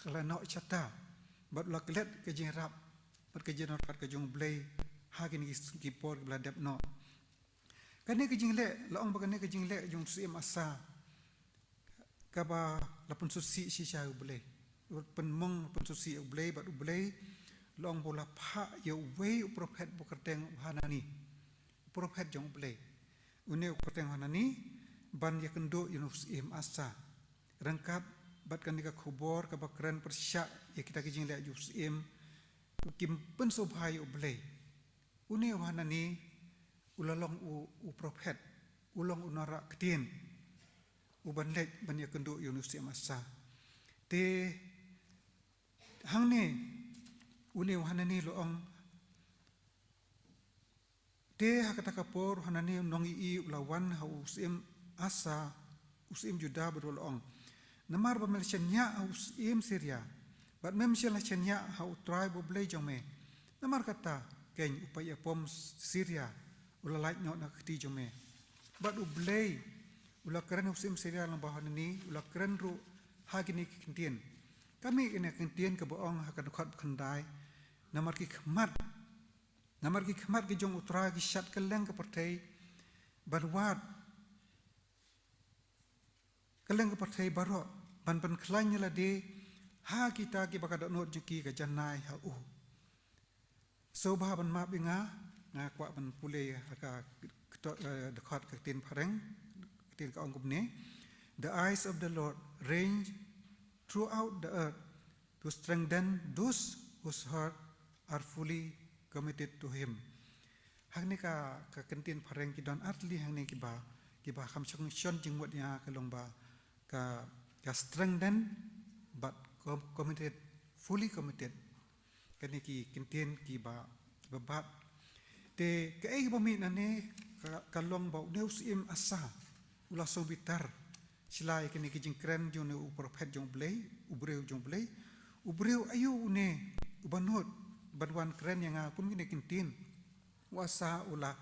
ka la noh shata, bad u la klet ka jingïarap bad ka jingïarap ka jong U Blei ha kine ki por kiba la dep noh. Kane ka jingleh, la ong ba kane ka jingleh jong u syiem Asa kaba la pynsngewsih shisha ïa U Blei. La pynmong, pynsngewsih ïa U Blei, bad U Blei la ong ba u la phah ïa uwei u prophet ba kyrteng u Hanani. U prophet jong U Blei. Une u kyrteng u Hanani ban ïakynduh ïa une u syiem Asa. Ryngkat bad kane ka khubor kaba kren pyrshah ïa kita ki jingleh jong u syiem, kim pynsngewbha ïa U Blei. Une u Hanani u la long u, u prophet, u long u nongïarap ktien uban leit ban ïakynduh ïa une u syiem Asa. Te hangne une u Hanani la ong, te ha kata ka por u Hanani u nongïohi u la wan ha u syiem Asa, u syiem Juda, bad u la ong, namar ba me la shaniah ha u syiem Syria Bad mem shym la shaniah ha U Trai ba U Blei jong me. Namar kata, keiñ u paid ïapom Syria u la lait noh na ka kti jong me. Bad U Blei u la kren ha u syiem Syria lyngba u Hanani, u la kren ruh ha kine ki kyntien. Ka mih kane ka kyntien kaba ong ha ka dkhot ba khyndai, namar ki khmat, namar ki khmat ki jong U Trai ki shad kylleng ka pyrthei ban wad kylleng ka pyrthei baroh, ban pynkhlaiñ ïa lade ha kita kiba ka dohnud jong ki ka janai ha u. Sngewbha ban map ïa nga, nga kwah ban pule ha ka kto-, eh, dkhot ka ktien phareng, ka ktien ka ong kumne: The eyes of the Lord range throughout the earth to strengthen those whose heart are fully committed to him. Hangne ka, ka kyntien phareng ki don ar tylli hangne kiba, kiba kham shong shon jingmut ïa ka long ba ka, ka strengthen bad com-, committed, fully committed. Kane ki kyntien kiba, kiba bat. Te kaei kaba mih nangne ka, ka long ba une u syiem Asa u la sngewbitar sha la ïa kine ki jingkren jong une u prophet jong U Blei, u briew jong U Blei. U briew aïu une uba nud ban wan kren ïa nga kum kine ki kyntien? U Asa u la,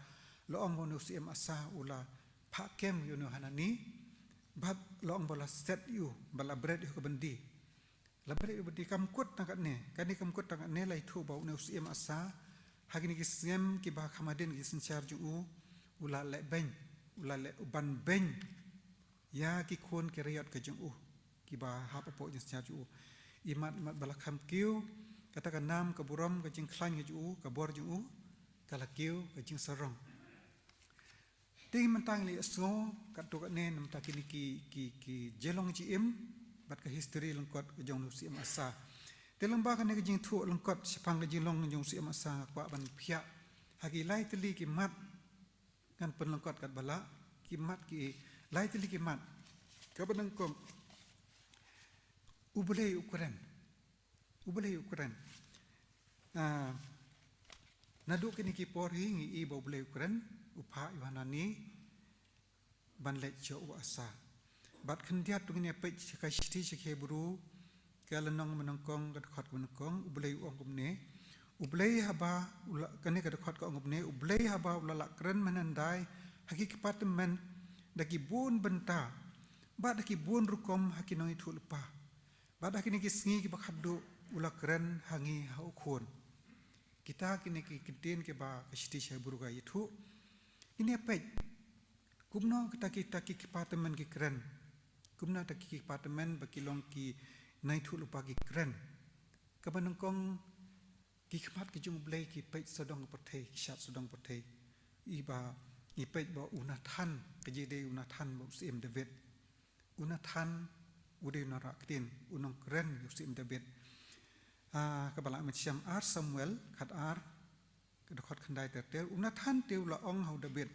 la ong ba une u syiem Asa u la phah kem ïa une u Hanani, bad la ong ba la set ïa u, ba la bret ïa u ha ka byndi. La bret ïa u ha ka byndi. Kam kut tang katne, kane kam kut tang katne, la ïathuh ba une u syiem Asa ha kine ki snem kiba kham hadien ka jingsynshar jong u, u la leh beiñ, u la leh, u ban beiñ ïa ki khun ki riot ka jong u kiba hap hapoh jingsynshar jong u. Imat imat ba la kham kiew, kata ka nam, ka burom, ka jingkhlaiñ ka jong u, ka bor jong u ka la kiew, ka jingsarong. Te mynta ngi la ïohsngew katto katne namar kine ki, ki, ki jinglong jingim bad ka history lyngkot ka jong u syiem Asa. Te lyngba kane ka jingthoh lyngkot shaphang ka jinglong jong u syiem Asa, nga kwah ban phiah ha ki lai tylli ki mat, ngan pynlyngkot katba lah, ki mat, ki lai tylli ki mat. Kaba nyngkong, U Blei u kren. U Blei u kren. Ah, naduh kine ki por hi ngi i ba U Blei u kren, u phah ïa u Hanani ban leit sha u Asa. Bad khyndiat ruh ngin ïa peit sha ka shithi sha ki Hebru, ka lynnong ba nyngkong, ka dkhot ba nyngkong, U Blei u ong kumne. U Blei haba u la, kane ka dkhot ka ong kumne, U Blei haba u la lah kren mynhyndai ha ki kpa tymmen da ki bun bynta bad da ki bun rukom ha ki nongïathuhlypa. Bad ha kine ki sngi kiba khatduh u la kren ha ngi ha u Khun. Kita kine ki kyntien kiba ka shithi sha Hebru ka ïathuh. Ngin ïa peit kumno kita ki, kita ki kpa tymmen ki kren. Kumno kita ki kpa tymmen ba ki long ki nongïathuhlypa ki kren. Kaba nyngkong, ki khmat ki jong U Blei ki peit sawdong pyrthei, ki shad sawdong pyrthei. Iba ngi peit ba u Nathan, ka jingïadei u Nathan bad u syiem David. U Nathan u dei u nongrah ktien, u nongkren ïa u syiem David. Ah, kaba la mut sha Ar Samuel khatar, ka dkhot khyndai ter ter, u Nathan te u la ong ha u David: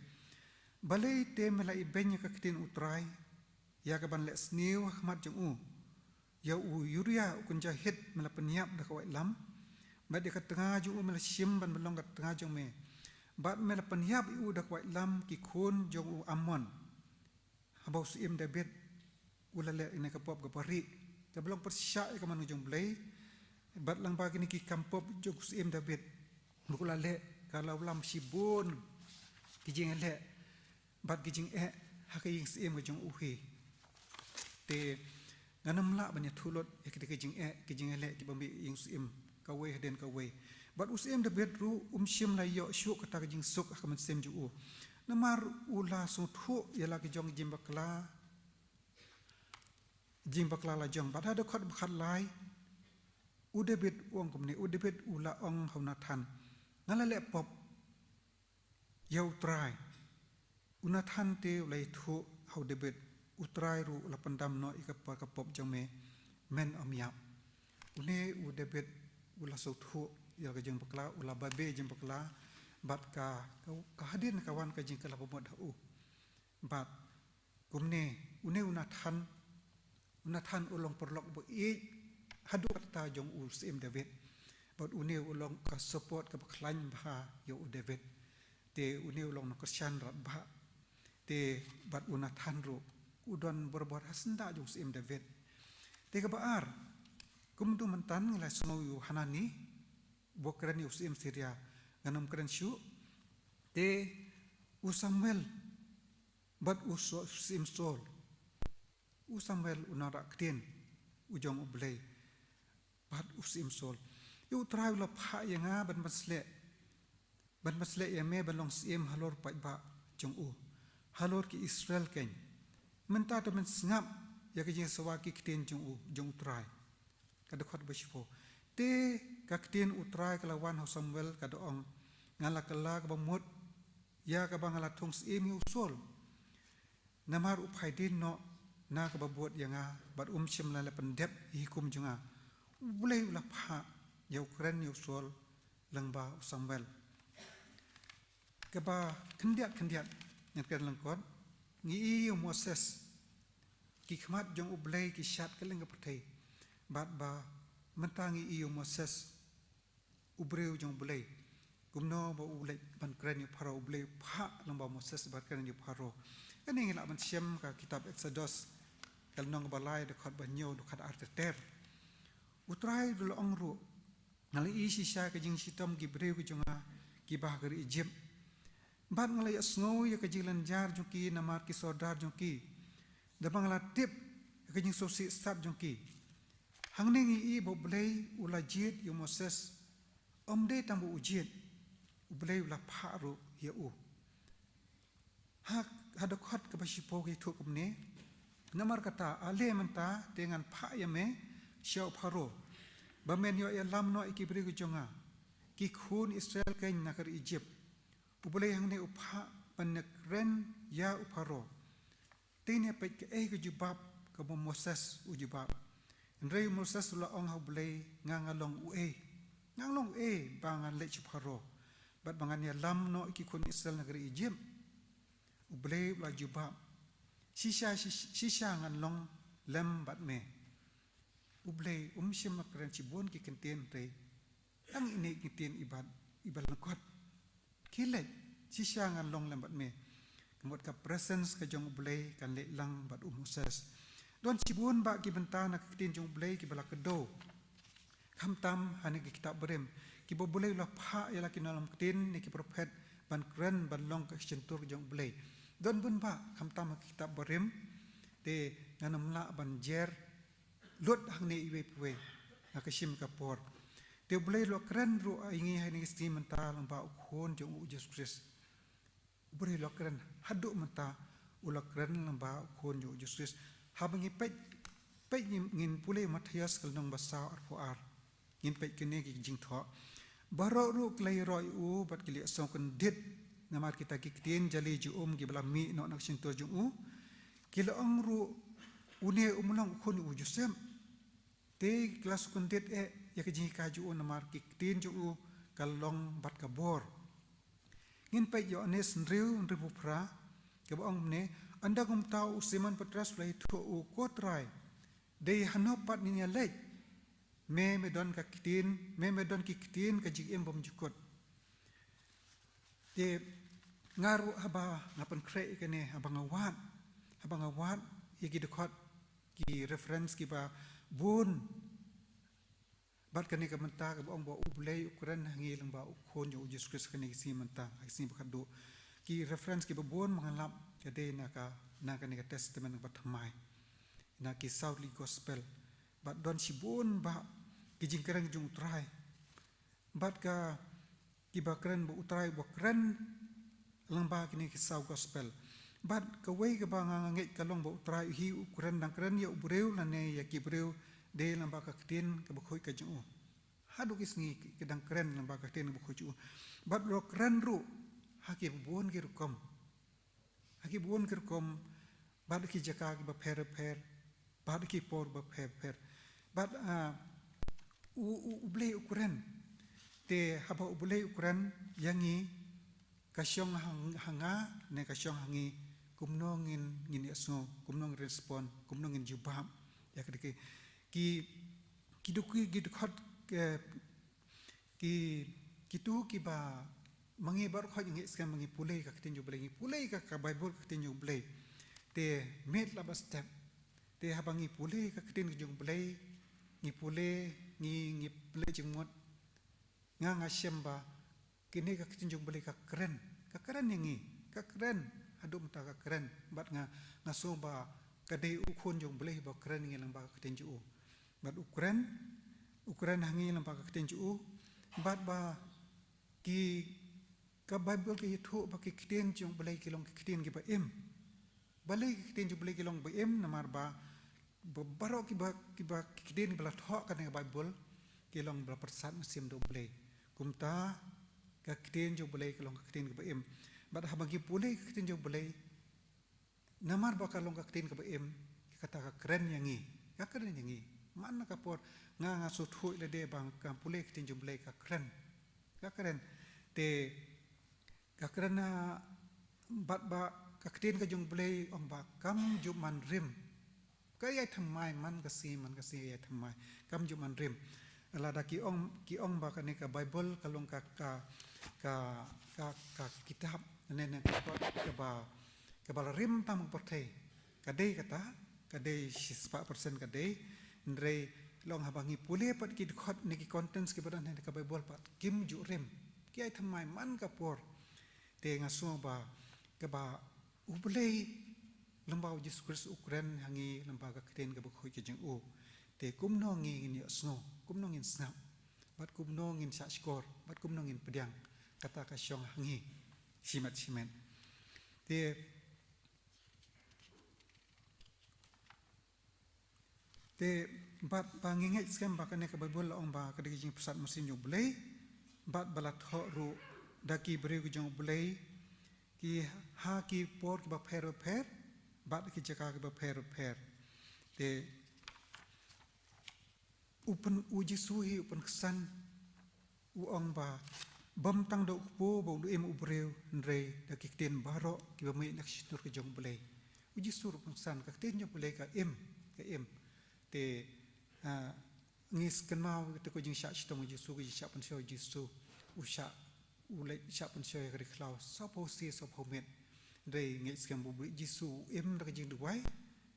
Balei te me la ibeiñ ïa ka ktien U Trai, ïa kaban leh sniew ha khmat jong u? Ïa u Uria u kynja Hit me la pynïap da ka waitlam, bad ïa ka tnga jong u me la shim ban long ka tnga jong me, bad me la pynïap ïa u da ka waitlam ki khun jong u Ammon. Haba u syiem David u la leh ïa kane ka pop kaba rieh, kaba long pyrshah ïa ka mon ka jong U Blei. Bad lyngba kine ki kam pop jong u syiem David ba u la leh, ka la wallam shibun ki jingeh bad ki jingeh ha ka ïing syiem ka jong u hi. Te ngan ym lah ban ïathuh lut ïa kita ki jingeh, ki jingeh ki ba mih ïing syiem kawei hadien kawei. Bad u syiem David ruh um shym la ïoh shuh kata ka jingsuk ha ka mynsiem jong u. Namar u la sngewthuh ïa la ki jong ki jingbakla, jingbakla la jong. Bad ha dkhot ba khatlai, u David u ong kumne, u David u la ong ha u Nathan: Nga la leh pop ïa U Trai. U Nathan te u la ïathuh ha u David, U Trai ruh u la pyndam noh ïa ka pa-, ka pop jong me, men ym ïap. Une u David u la sngewthuh ïa ka jingbakla, u la babe jingbakla, bad ka, ka, ka hadien ka wan ka jingkylla bamut ha u. Bad kumne, une u Nathan, u Nathan u long paralok ba ïeit haduh katta jong u syiem David. Bad une u long ka support kaba khlaiñ bha ïa u David. Te une u long nongkyrshan radbah. Te bad u Nathan ruh u don barabor ha syndah jong u syiem David. Te kaba ar, Kumtu myntan ngi la sngew ïa u Hanani, ba u kren ïa u syiem Syria, ngan ym kren shuh, te u Samuel, bad u Sa-, u syiem Saul. U Samuel u nongrah ktien, u jong u Blei, bad u syiem Saul. Ïa u Trai u la phah ïa nga ban ban sleh. Ban ban sleh ïa me ban long syiem halor paidbah jong u. Halor ki Israel keiñ. Mynta to men sngap ïa ka jingsawa ki ktien jong u, jong u Trai. Ka dkhot ba shiphew. Te ka ktien u Trai ka la wan ha u Samuel ka da ong. Nga la kylla kaba mut. Ïa kaba nga la thung syiem ïa u Saul. Namar u phaidien noh na kaba bud ïa nga, bad um shym la leh pyndep ïa i hukum jong nga. U Blei u la phah ïa u kren ïa u Saul, lyngba u Samuel. Kaba khyndiat khyndiat, ngan kren lyngkot, ngi ïohi ïa u Moses. Ki khmat jong u Blei ki shad kylleng ka pyrthei. Bad ba, mynta ngi ïohi ïa u Moses. U briew jong u Blei. Kumno ba u leit ban kren ïa u Pharaoh, u Blei u phah lyngba u Moses ban kren ïa u Pharaoh. Kane ngi lah ban shem ka kitab Exodus. Ka lynnong ba lai dkhot ba hynñiew dkhot ar ter ter. U Trai u la ong ruh. Nga la ïohi shisha ka jingshitom ki briew ki jong nga kiba ha ka ri Egypt. Bad nga la ïohsngew ïa ka jinglynjar jong ki namar ki sordar jong ki. Da ba nga la tip ïa ka jingsngewsih sat jong ki. Hangne ngi ïohi ba u Blei u la jied ïa u Moses. Ym dei tang ba u jied. U Blei u la phah ruh ïa u. Ha, ha dkhot kaba shiphew ka ïathuh kumne. Namar kata, ale mynta, te ngan phah ïa me, sha u Pharaoh. Ba men ïoh ïalam noh ïa ki briew ki jong nga. Ki khun Israel keiñ na ka ri Egypt. U Blei hangne u phah ban ïakren ïa u Pharaoh. Te ne peit kaei ka jubab kaba u Moses u jubab. Hynrei u Moses u la ong ha u Blei nga nga long uei. Nga long uei ba ngan leit sha u Pharaoh. Bad ba ngan ïalam noh ïa ki khun Israel na ka ri Egypt. U Blei u la jubab. Shisha, shisha, shisha ngan long lem bad me. U Blei um shym la kren shibun ki ktien hynrei. Tang ine i ktien iba, iba lyngkot. Khie leit, shisha ngan long lem bad me. Ka mut ka presence ka jong u Blei kan leit lang bad u Moses. Don shibun bah ki bynta na ka ktien jong u Blei kiba la kdew. Khamtam ha kane ka kitab barim. Kiba u Blei u la phah ïa la ki nongïalam ktien ne ki prophet ban kren ban long ka shyntur jong u Blei. Don bun bah khamtam ha ka kitab barim. Te ngan ym lah ban jer lut hangne iwei pa iwei, ha ka shim ka por. Te u Blei u la kren ruh ïa ngi ha kane ka sngi mynta lyngba u Khun jong u Jisu Khrist. U Blei u la kren haduh mynta u la kren lyngba u Khun jong u Jisu Khrist. Haba ngi peit, peit ngin, ngin pule Mathaios ka lynnong ba saw arphew ar. Ngin peit kine ki jingthoh. Baroh ruh ki la ïaroh ïa u bad ki la ïasngewkyndit namar kita ki ktien jali jong u kiba la mih noh na ka shyntur jong u. Ki la ong ruh une um long u khun u Joseph. Te ki la sngewkyndit eh ïa ka jinghikai jong u namar ki ktien jong u ka long bad ka bor. Ngin peit Ïoannis hynriew, hynriewphew phra, kaba ong kumne, ynda kumta u Simon Petros u la ïathuh ïa u, ko Trai, dei hano pat ngin ïaleit? Me, me don ka ktien, me, me don ki ktien ka jingim bymjukut. Te nga ruh haba nga pynkhreh ïa kane, haba nga wad, haba nga wad ïa ki dkhot, ki reference kiba bun. Bad kane ka bynta kaba ong ba u Blei u kren ha ngi lyngba u Khun jong u Jisu Khrist kane ka sngi mynta, ha ka sngi ba khatduh. Ki reference kiba bun ba nga lap ka dei na ka, na kane ka Testament kaba thymmai. Na ki saw tylli ki gospel. Bad don shibun bah ki jingkren jong u Trai. Bad ka kiba kren ba u Trai ba kren lyngba kine ki saw gospel. Bad kawei kaba nga, nga ngeit ka long ba u Trai hi u kren dang kren ïa u briew lane ïa ki briew dei lyngba ka ktien kaba khuid ka jong u. Haduh ki sngi ki dang kren lyngba ka ktien kaba khuid jong u. Bad u la kren ruh ha ki bun ki rukom. Ha ki bun ki rukom, bad ki jaka kiba pher pher, bad ki por ba pher pher. Bad, ah, u, u, u Blei u kren. Te haba u Blei u kren, ïa ngi ka shong ha, ha nga, ne ka shong ha ngi, kumno ngin, ngin ïasngew, kumno ngin respond, kumno ngin jubab. Ïa ka dei ki, ki, ki dei ki, ki dei khot, eh, Ki, kitu kiba, ma ngi baroh khoit ngi skhem ma ngi pule ka ktien jong u Blei, ngi pule ka, ka Baibl ka ktien jong u Blei. Te miet la ba step. Te haba ngi pule ka ktien jong u Blei, ngi pule, ngi, ngi pule jingmut. Nga nga shem ba kine ka ktien jong U Blei ka kren. Ka kren ïa ngi. Ka kren. Haduh mynta ka kren. Bad nga, nga sngew ba ka dei u khun jong U Blei ba kren ïa ngi lyngba ka ktien jong u. Bad u kren, u kren ha ngi lyngba ka ktien jong u. Bad ba ki, ka Baibl ka ïathuh ba ki ktien jong U Blei ki long ki ktien kiba im. Balei ki ktien jong U Blei ki long ba im? Namar ba, ba baroh kiba, kiba ki ktien kiba la thoh kane ka Baibl ki long ba la pyrsad mynsiem da U Blei. Kumta ka ktien jong U Blei ki long ka ktien kiba im. Bad haba ngi pule ka ktien jong U Blei, namar ba ka long ka ktien kaba im, kata ka kren ïa ngi, ka kren ïa ngi. Man la ka por nga nga sngewthuh lade ba nga pule ka ktien jong U Blei ka kren. Ka kren. Te ka kren na bad ba ka ktien ka jong U Blei ong ba kam ju man rim. Ka ïai thymmai man ka sngi, man ka sngi ïai thymmai. Kam ju man rim. Lada ki ong, ki ong ba kane ka Baibl ka long ka, ka, ka, ka, ka kitab, ne, ne, ka kot kaba, kaba la rim tam ka pyrthei. Ka dei kata, ka dei shispah persen ka dei. Hynrei long haba ngi pule pat ki dkhot ne ki contents kiba don ha ka Baibl pat kim ju rim. Ki ïai thymmai man ka por. Te nga sngew ba kaba U Blei lyngba U Jisu Khrist u kren ha ngi lyngba ka ktien kaba khuid ka jong u. Te kumno ngi ngin ïohsngew, kumno ngin sngap, bad kumno ngin shah shkor, bad kumno ngin pdiang, kata ka shong ha ngi shimet shimet. Te, te bad ba ngi ngeit skhem ba kane ka Baibl la ong ba ka dei ka jingpyrsad mynsiem jong U Blei, bad ba la thoh ruh da ki briew ki jong U Blei, ki ha ki por kiba pher bapher, bad ki jaka kiba pher bapher. Te u pyn, U Jisu hi u pynksan, u ong ba bym tang da u kpu ba u im u briew, hynrei da ki ktien baroh kiba mih na ka shyntur ka jong U Blei. U Jisu ruh u pynksan, ka ktien jong U Blei ka im, ka im. Te, ah, ngi kynmaw kata ka jingshah shitom U Jisu, ka jingshah pynshoi U Jisu, u shah, u leit shah pynshoi ha ka ri khlaw sawphew sngi sawphew miet. Hynrei ngeit skhem ba U Jisu u im da ka jingduwai,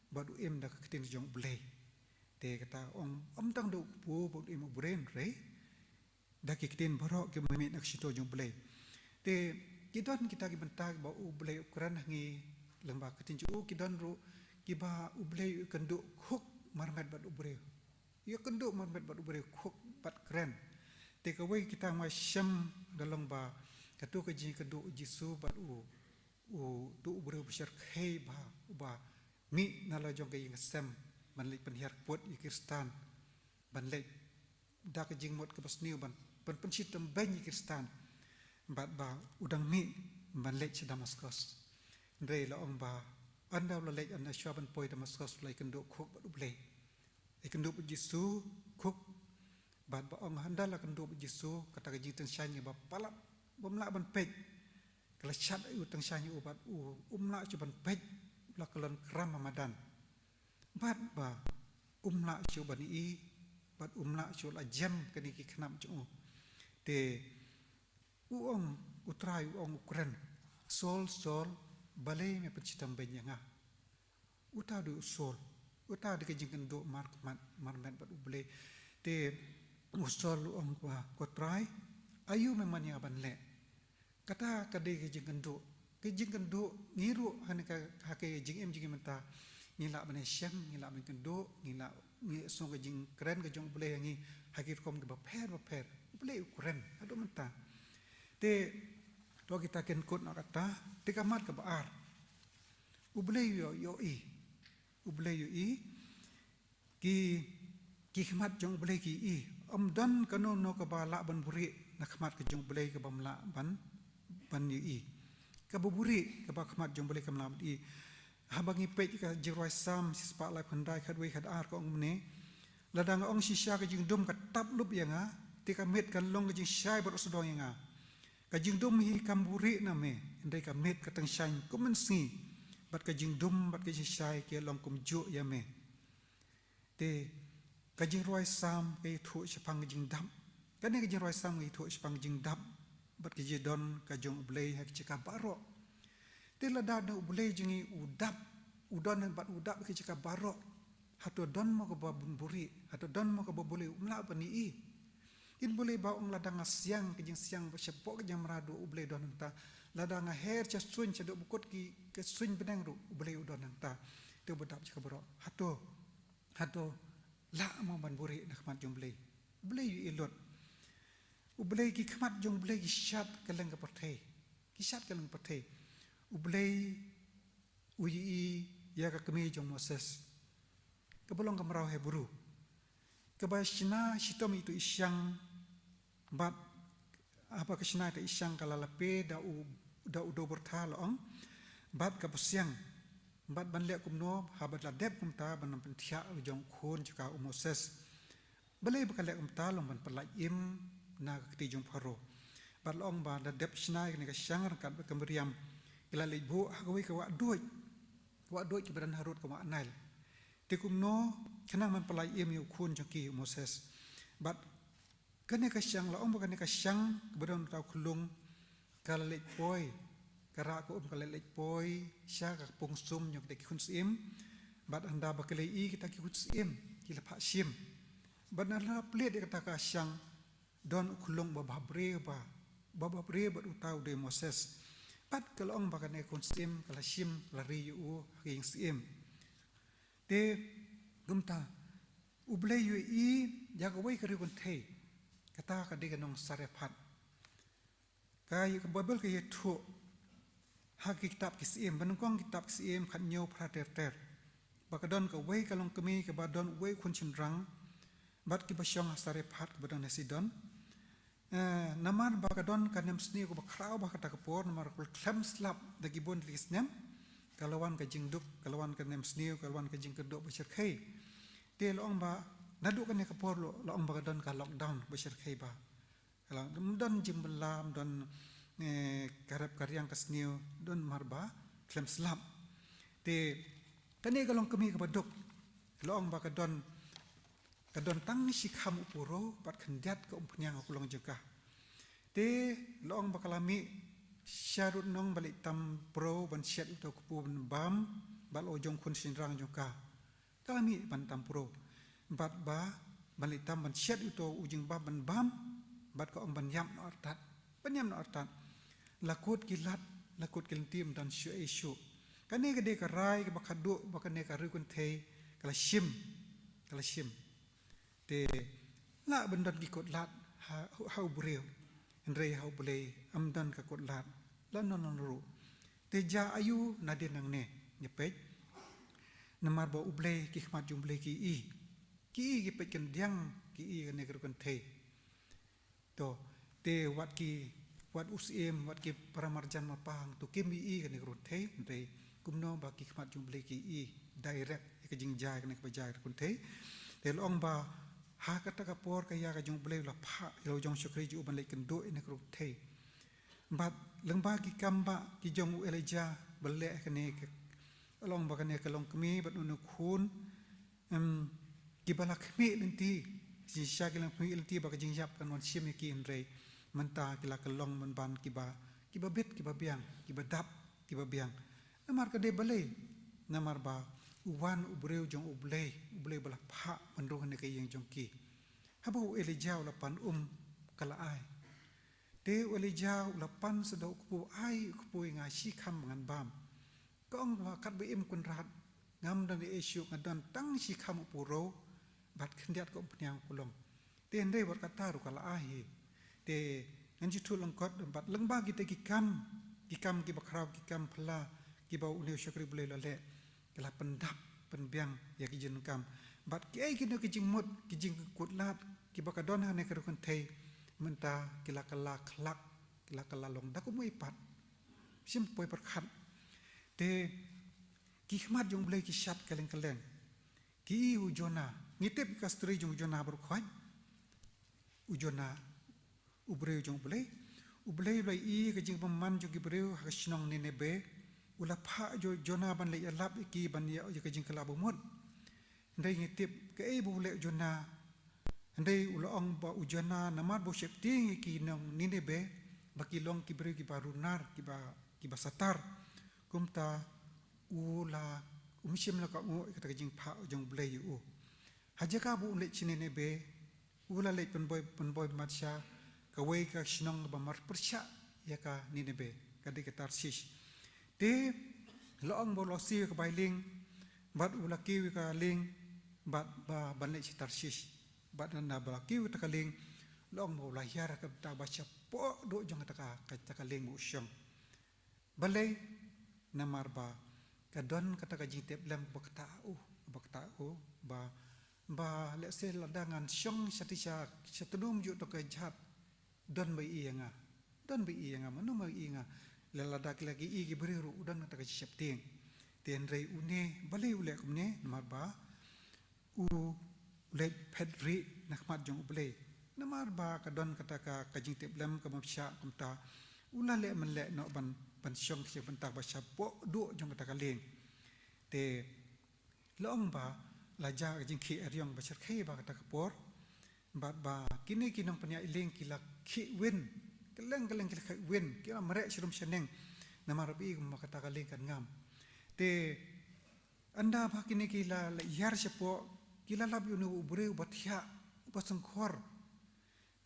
bad u im da ka ktien jong U Blei. Te kata ong, ym tang da u kpu ba u im u briew, hynrei da ki ktien baroh kiba mih na ka shyntur jong U Blei. Te ki don kita ki bynta ba U Blei u kren ha ngi lyngba ka ktien jong u, ki don ruh kiba U Blei u ïakynduh khuk marmet bad u briew. Ïakynduh marmet bad u briew, khuk bad kren. Te kawei kita nga shem ka long ba kato ka jingïakynduh U Jisu bad u, uto u briew ba shyrkhei ba, uba mih na la jong ka ïing ka sem ban leit pynhiar kput ïa ki Khristan, ban leit da ka jingmut kaba sniew ban, ban pynshitom beiñ ïa ki Khristan. Bad ba u dang mih ban leit sha Damaskos. Hynrei la ong ba ynda u la leit, ynda shuwa ban poi Damaskos, u la ïakynduh khuk bad U Blei. Ïakynduh bad U Jisu khuk, bad ba ong ynda la kynduh bad U Jisu, kata ka jingtyngshaiñ kaba palat bym lah ban peit ka la shat ïa u, tyngshaiñ ïa u, bad u, um lah shuh ban peit, u la kyllon kram ha madan. Bad ba um lah shuh ban ïohi, bad um lah shuh, la jem kane ki khynnah jong u. Te u ong, U Trai u ong, u kren, Saul, Saul, balei me pynshitom beiñ ïa nga? Uta u dei u Saul. Uta u dei ka jingkynduh markhmat, marmet bad U Blei. Te u Saul u ong, ko, ko Trai, aïu me mon ïa nga ban leh? Kata ka dei ka jingkynduh. Ka jingkynduh, ngi ruh ha kane ka, ha ka jingim jong ngi mynta, ngi lah ban ïashem, ngi lah ban kynduh, ngi lah, ngi sngew ka jingkren ka jong U Blei ha ngi ha ki rukom kiba pher bapher. U Blei u kren haduh mynta. Te to kita kin kut noh kata, te ka mat kaba ar, U Blei u ïohi. U Blei u ïohi. Ki, ki khmat jong U Blei ki ïohi. Ym don kano kano kaba lah ban buhrieh na khmat ka jong U Blei kaba ym lah ban, ban ïohi. Kaba buhrieh, kaba khmat jong U Blei kam lah ban ïohi. Haba ngi peit ka Jingrwai Salm shispah laiphew khyndai, khatwei khatar, ka ong kumne: Lada nga ong shisha, ka jingdum ka tap lup ïa nga, te ka miet kan long ka jingshai baroh sawdong ïa nga. Ka jingdum hi kam buhrieh na me, hynrei ka miet ka tyngshaiñ kum mynsngi, bad ka jingdum bad ka jingshai ki long kumjuh ïa me. Te ka Jingrwai Salm ka ïathuh shaphang ka jingdap. Kane ka Jingrwai Salm ka ïathuh shaphang ka jingdap bad ka jingdon ka jong U Blei ha ki jaka baroh. Te lada U Blei jong ngi u dap, u don bad u dap ha ki jaka baroh, Hato don mo kaba bun buri, hato don mo kaba U Blei um lah ban ïohi. Kin U Blei ba ong lada nga siang, ka jingsiang ba shapoh ka jingmrad U Blei don hangta. Lada nga her sha suiñ, sha dok bukut ki, ka suiñ bneng ruh U Blei u don hangta. Te ba dap sha ka baroh. Hato, hato lah mo ban buri na khmat jong U Blei. U Blei ïohi lut. U Blei, ki khmat jong U Blei ki shad kylleng ka pyrthei. Ki shad kylleng ka pyrthei. U Blei u ïohi ïa ka kmie jong u Moses, kaba long ka mraw Hebru, kaba shna shitom ïa uto i shiang, bad haba ka shna ïa uto i shiang ka la lape da u, da u dewbyrtha, la ong, bad kaba siang, bad ban leh kumno, haba la dep kumta, ban pynthiah la jong u khun jong ka, u Moses. Balei ba ka leh kumta? La ong ban pyllait im na ka kti jong u Pharaoh. Bad la ong ba da dep shna ïa kane ka shiang ryngkat bad ka Miriam, ki la leit buh ha kawei ka wahduid, ka wahduid kaba don harud ka wah Nail. Te kumno, khnang ban pyllait im ïa u khun jong ki, u Moses. Bad kane ka shiang, la ong ba kane ka shiang kaba don uta u khyllung, ka la leit poi, ka rah ka um ka la leit poi sha ka pung sum jong kita ki khun syiem. Bad haba ki la ïohi kita ki khun syiem ki la phah shim, bad na la plied ïa kata ka shiang, don u khyllung ba bhabriew, ba, ba bhabriew bad uta u dei u Moses. Bad ka la ong ba kane ka khun syiem ka la shim, ka la ri ïa u ha ka ïing syiem. Te kumta, U Blei u ïohi ïa kawei ka riewkynthei, kata ka dei ka nong Sarephat. Ka, ka Baibl ka ïathuh ha ki kitab ki Syiem, ba nyngkong ki kitab ki Syiem khathynñiew phra ter ter, ba ka don kawei ka longkmie kaba don uwei u khun shynrang, bad kiba shong ha Sarephat kaba don ha Sidon. Eh, namar ba ka don ka nemsniew kaba khraw bha ha kata ka por, namar ka la khlem slap da ki bun tylli ki snem, ka la wan ka jingduk, ka la wan ka nemsniew, ka la wan ka jingkyrduh bashyrkhei. Te la ong ba, naduh kane ka por la, la ong ba ka don ka lockdown bashyrkhei bha. Ka la, ym don jingbylla, ym don, eh, ka rep ka riang ka sniew, don namar ba khlem slap. Te kane ka longkmie kaba duk, la ong ba ka don, ka don tang shi kham u puro, bad khyndiat ka umphniang ha u kulong jong ka. Te la ong ba ka la mih sha rud nong ban leit tam pro, ban shet ïa uto u kpu ban bam, bad la u jong khun shynrang jong ka, ka la mih ban tam pro, bad ba, ban leit tam ban shet ïa uto u jingbam ban bam, bad ka ong ban ïap noh artat, ban ïap noh artat. La kut ki lad, la kut ki lynti, ym don shuh ei shuh. Kane ka dei ka rai kaba khatduh ba kane ka riewkynthei ka la shim, ka la shim. Te lah ban don ki kut lad ha, ha u briew, hynrei ha U Blei ym don ka kut lad lano lano ruh. Te jia aïu nadien nangne, ngi peit? Namar ba U Blei, ki khmat jong U Blei ki ïohi, ki ïohi, ki peit khyndiat, ki ïohi kane ka riewkynthei. To, te wat ki, wat u syiem, wat ki para marjan mapang, to kim ïohi kane ka riewkynthei, hynrei kumno ba ki khmat jong U Blei ki ïohi direct ïa ka jingjia kane kaba jia ka riewkynthei. Te la ong ba ha kata ka por ka ïa ka jong U Blei u la phah ïa la u jong u shakri jong u ban leit kynduh ïa kane ka riewkynthei. Bad lyngba ki kam ba ki jong u Elijah ba leh kane ka, la ong ba kane ka longkmie bad une u khun, em, kiba la khmih lynti, shisha ki la khmih lynti ba ka jingïap kan wan shim ïa ki, hynrei mynta ki la kyllon ban ban kiba, kiba bit, kiba biang, kiba dap, kiba biang. Namar ka dei balei? Namar ba u wan u briew jong U Blei, U Blei ba la phah ban rung ha kane ka ïing jong ki. Haba u Elijah u la pan um, ka la ai. Te u Elijah u la pan sa da u kpu, ai u kpu ïa nga shi kham ba ngan bam. Ka ong ba katba im Kynrad, ngam don ei shuh, nga don tang shi kham u puro, bad khyndiat ka umphniang u kulong. Te hynrei wat kata ruh ka la ai hi. Te ngan shu ïathuh lyngkot bad lyngba kita ki kam, ki kam kiba khraw, ki kam phylla, kiba une u shakri Blei u la leh, ki la pyndap, pynbiang ïa ki jingdonkam. Bad kiei kino ki jingmut, ki jingkut lad, kiba ka don ha kane ka riewkynthei, mynta ki la kylla khlak, ki la kylla long da kumwei pat. Shim poi pyrkhat. Te ki khmat jong U Blei ki shad kylleng kylleng. Ki ïohi u Jonah. Ngi tip ka story jong u Jonah baroh khoit. U Jonah, u briew jong U Blei. U Blei u la ïohi ka jingbymman jong ki briew ha ka shnong Nineveh. U la phah ïa u Jonah ban leit ïalap ïa ki ban ïoh ïa ka jingkylla bamut. Hynrei ngi tip kaei ba u leh u Jonah. Hynrei u la ong ba u Jonah namar ba u sheptieng ïa ki nong Nineveh ba ki long ki briew kiba runar, kiba, kiba satar. Kumta u la um shym la kohnguh ïa kata ka jingphah jong U Blei ïa u. Ha jaka ba u leit sha Ninebe, u la leit pynboi, pynboi bamad sha kawei ka shnong ba marpyrshah ïa ka Ninebe, ka dei ka Tarshish. Te la ong ba u la siew ïa ka bai lieng, bad u la kiew ïa ka lieng, bad ba ban leit sha Tarshish. Bad ynda ba la kiew ïa kata ka lieng, la ong ba u la hiar ha ka bynta ba shapoh duh jong kata ka, kata ka lieng ba u shong. Balei? Namar ba ka don kata ka jingtiplem ba kata u, ba kata u, ba, ba lehse lada ngan shong shatei sha, sha tnum jong kata ka jhat, don ba ïohi ïa nga. Don ba ïohi ïa nga, mano ba ïohi ïa nga. Lada ki la ki ïohi ki briew ruh, u don kata ka jingsheptieng. Te hynrei une, balei u leh kumne, namar ba u leit phet rieh na khmat jong U Blei. Namar ba ka don kata ka, ka jingtiplem ka bym shah, kumta u la leh man leh noh ban, ban shong sha bynta ba shapoh duh jong kata ka lieng. Te la ong ba la jia ka jingkhih eriong ba shyrkhei ba kata ka por. Bad ba kine ki nongpynïaid lieng ki la khih win. Kylleng kylleng ki la khih win, ki la mareh sharum shaneng. Namar ba i kumba kata ka lieng kan ngam. Te ynda ba kine ki la, la hiar shapoh, ki la lap ïa une u briew uba thiah, uba sngewkhor.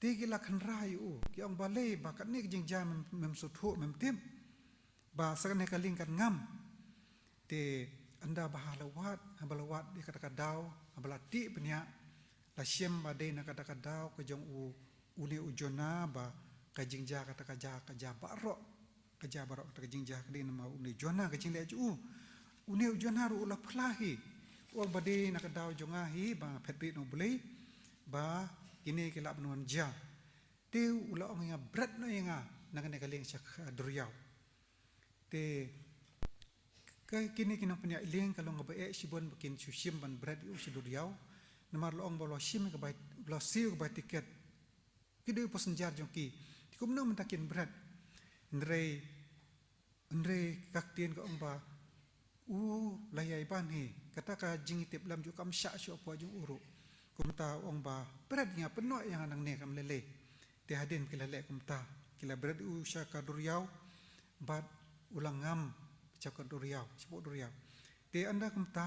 Te ki la kynra ïa u, ki ong balei ba kane ka jingjia mem, mem sngewthuh, mem tip ba sa kane ka lieng kan ngam. Te ynda ba ha la wad, haba la wad ïa kata ka daw, haba la tih bniah, la shem ba dei na kata ka daw ka jong u, une u Jonah ba ka jingjia kata ka jia, ka jia baroh. Ka jia baroh kata ka jingjia ka dei namar une u Jonah ka jingleh jong u. Une u Jonah ruh u la phla hi. U ong ba dei na ka daw jong nga hi ba phet rieh na U Blei ba kine ki lah ban wan jia. Te u la ong ïa nga bret noh ïa nga na kane ka lieng sha ka duriaw. Te ka kine ki nongpynïaid lieng ka long kaba eh shibun ba kin shu shim ban bret ïa u sha duriaw. Namar la ong ba u la shim ka bai, u la siew ka bai tiket. Ki dei u passenger jong ki. Te kumno mynta kin bret. Hynrei, hynrei ka ktien ka ong ba u la ïai ban hi. Kata ka jingtiplem jong u kam shah shuh hapoh jong u ruh. Kumta u ong ba bret ïa nga, pynnoh ïa nga nangne kam lei lei. Te hadien ki la leh kumta. Ki la bret u sha ka duriaw. Bad u la ngam sha ka duriaw, shapoh duriaw. Te ynda kumta,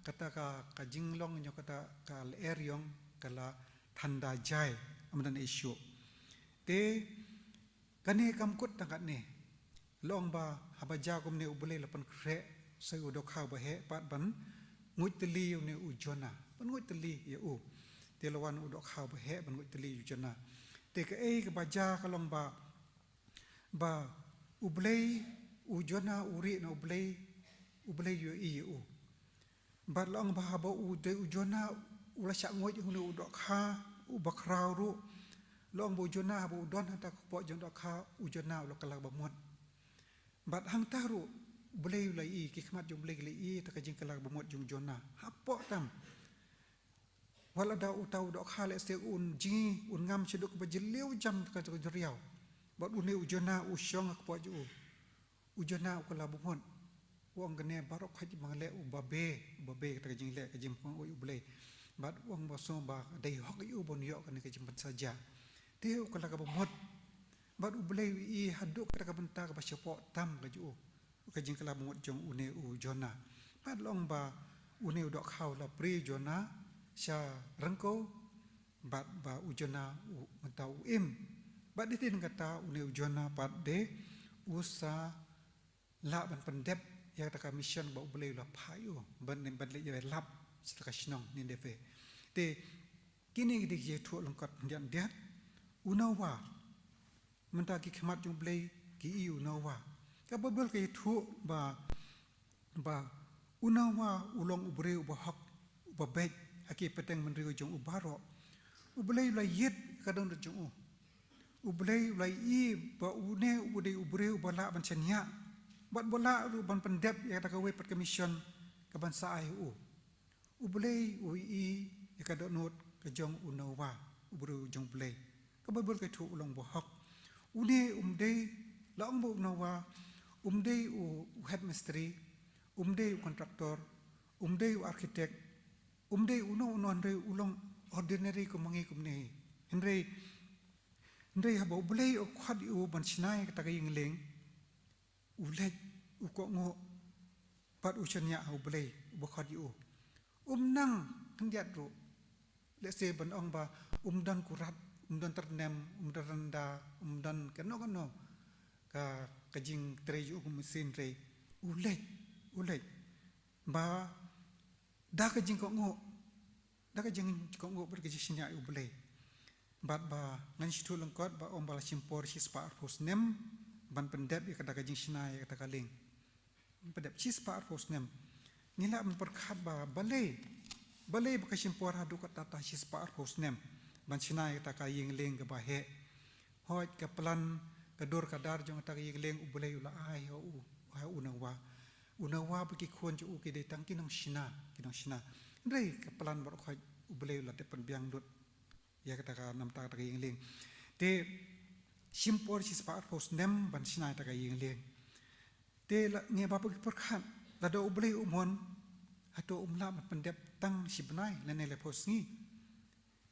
kata ka, ka jinglong jong kata ka lyer ïong ka la thanda jai, ym don ei shuh. Te kane kam kut tang katne. La ong ba haba jia kumne U Blei la pynkhreh sa u dohkha uba heh pat ban nguid tylli ïa une u Jonah, ban nguid tylli ïa u. Te la wan u dohkha uba heh ban nguid tylli ïa u Jonah. Te kaei kaba jia ka long ba ba U Blei, u Jonah u rieh na U Blei, U Blei u ïohi ïa u. Bad la ong ba haba u dei u Jonah u la shah nguid ïa une u dohkha uba khraw ruh. La ong ba u Jonah haba u don hangta ka kpoh jong dohkha, u Jonah u la kylla bamut. Bad hangta ruh U Blei u la ïohi, ki khmat jong U Blei ki la ïohi ïa kata ka jingkylla bamut jong u Jonah. Hapoh tam. Wat lada uta u dohkha lehse un jngi, un ngam shaduh kaba jylliew jam ka duriaw. Bad une u Jonah u shong ha kpoh jong u. U Jonah u kylla bamut. U ong kane baroh khoit ba nga leh u babe, u babe kata ka jingleh ka jingpynkoit U Blei. Bad u ong ba sngewbha ka dei hok ïa u ban ïoh kane ka jingpynshitom. Te u kylla ka bamut. Bad U Blei u ïohi haduh kata ka bynta kaba shapoh tam ka jong u. Ka jingkylla bamut jong une u Jonah. Bad la ong ba une u dohkha u la prie Jonah sha ryngkew bad ba u Jonah u mynta u im. Bad hadien kata une u Jonah pat de u sa lah ban pyndep ïa kata ka mission ba U Blei u la phah ïa u ban, ban leit ïalap sha kata ka shnong Nineveh. Te kine ki dei ki jingïathuh lyngkot khyndiat khyndiat. U Noah. Mynta ki khmat jong U Blei ki ïohi u Noah. Ka Baibl ka ïathuh ba, ba u Noah u long u briew uba hok, uba beit ha ki pateng bynriew jong u baroh. U Blei u la ïit ka dohnud jong u. U Blei u la ïohi ba une u dei u briew uba lah ban shaniah bad ba lah ruh ban pyndep ïa kata kawei pat ka mission kaban sa ai ha u. U Blei u ïohi ïa ka dohnud ka jong u Noah, u briew jong U Blei. Ka Baibl ka ïathuh u long uba hok. Une um dei, la ong ba u Noah um dei u, u head mistri, um dei u contractor, um dei u architect, um dei uno uno, hynrei u long ordinary kum ma ngi kum ne hi. Hynrei, hynrei haba U Blei u khot ïa u ban shna ïa kata ka ïing lieng, u leit, u kohnguh bad u shaniah ha U Blei. uba khot ïa u. Um nang khyndiat ruh. Lehse ban ong ba um don kurat, um don tyrnem, um don rynda, um don kano kano ka, ka jingtrei jong u kum u mynsiem, hynrei u leit, u leit ba da ka jingkohnguh, da ka jingkohnguh bad ka jingshaniah ïa U Blei. Bad ba ngan shu ïathuh lyngkot ba ong ba la shim por shispah arphew snem ban pyndep ïa kata ka jingshna ïa kata ka lieng. Pyndep shispah arphew snem. Ngi lah ban pyrkhat ba balei, balei ba ka shim por haduh katta katta shispah arphew snem ban shna ïa kata ka ïing lieng kaba heh. Hooid, ka plan, ka dur ka dar jong kata ka ïing lieng U Blei u la ai ha u, ha u Noah. U Noah bad ki khun jong u ki dei tang ki nongshna, ki nongshna. Hynrei ka plan baroh khoit U Blei u la dep pynbiang lut ïa kata ka, namar kata ka ïing lieng. Te shim por shispah arphew snem ban shna ïa kata ka ïing lieng. Te la, ngi hap ban pyrkhat, lada U Blei um mon, hato um lah ban pyndep tang shi bnai lane laiphew sngi?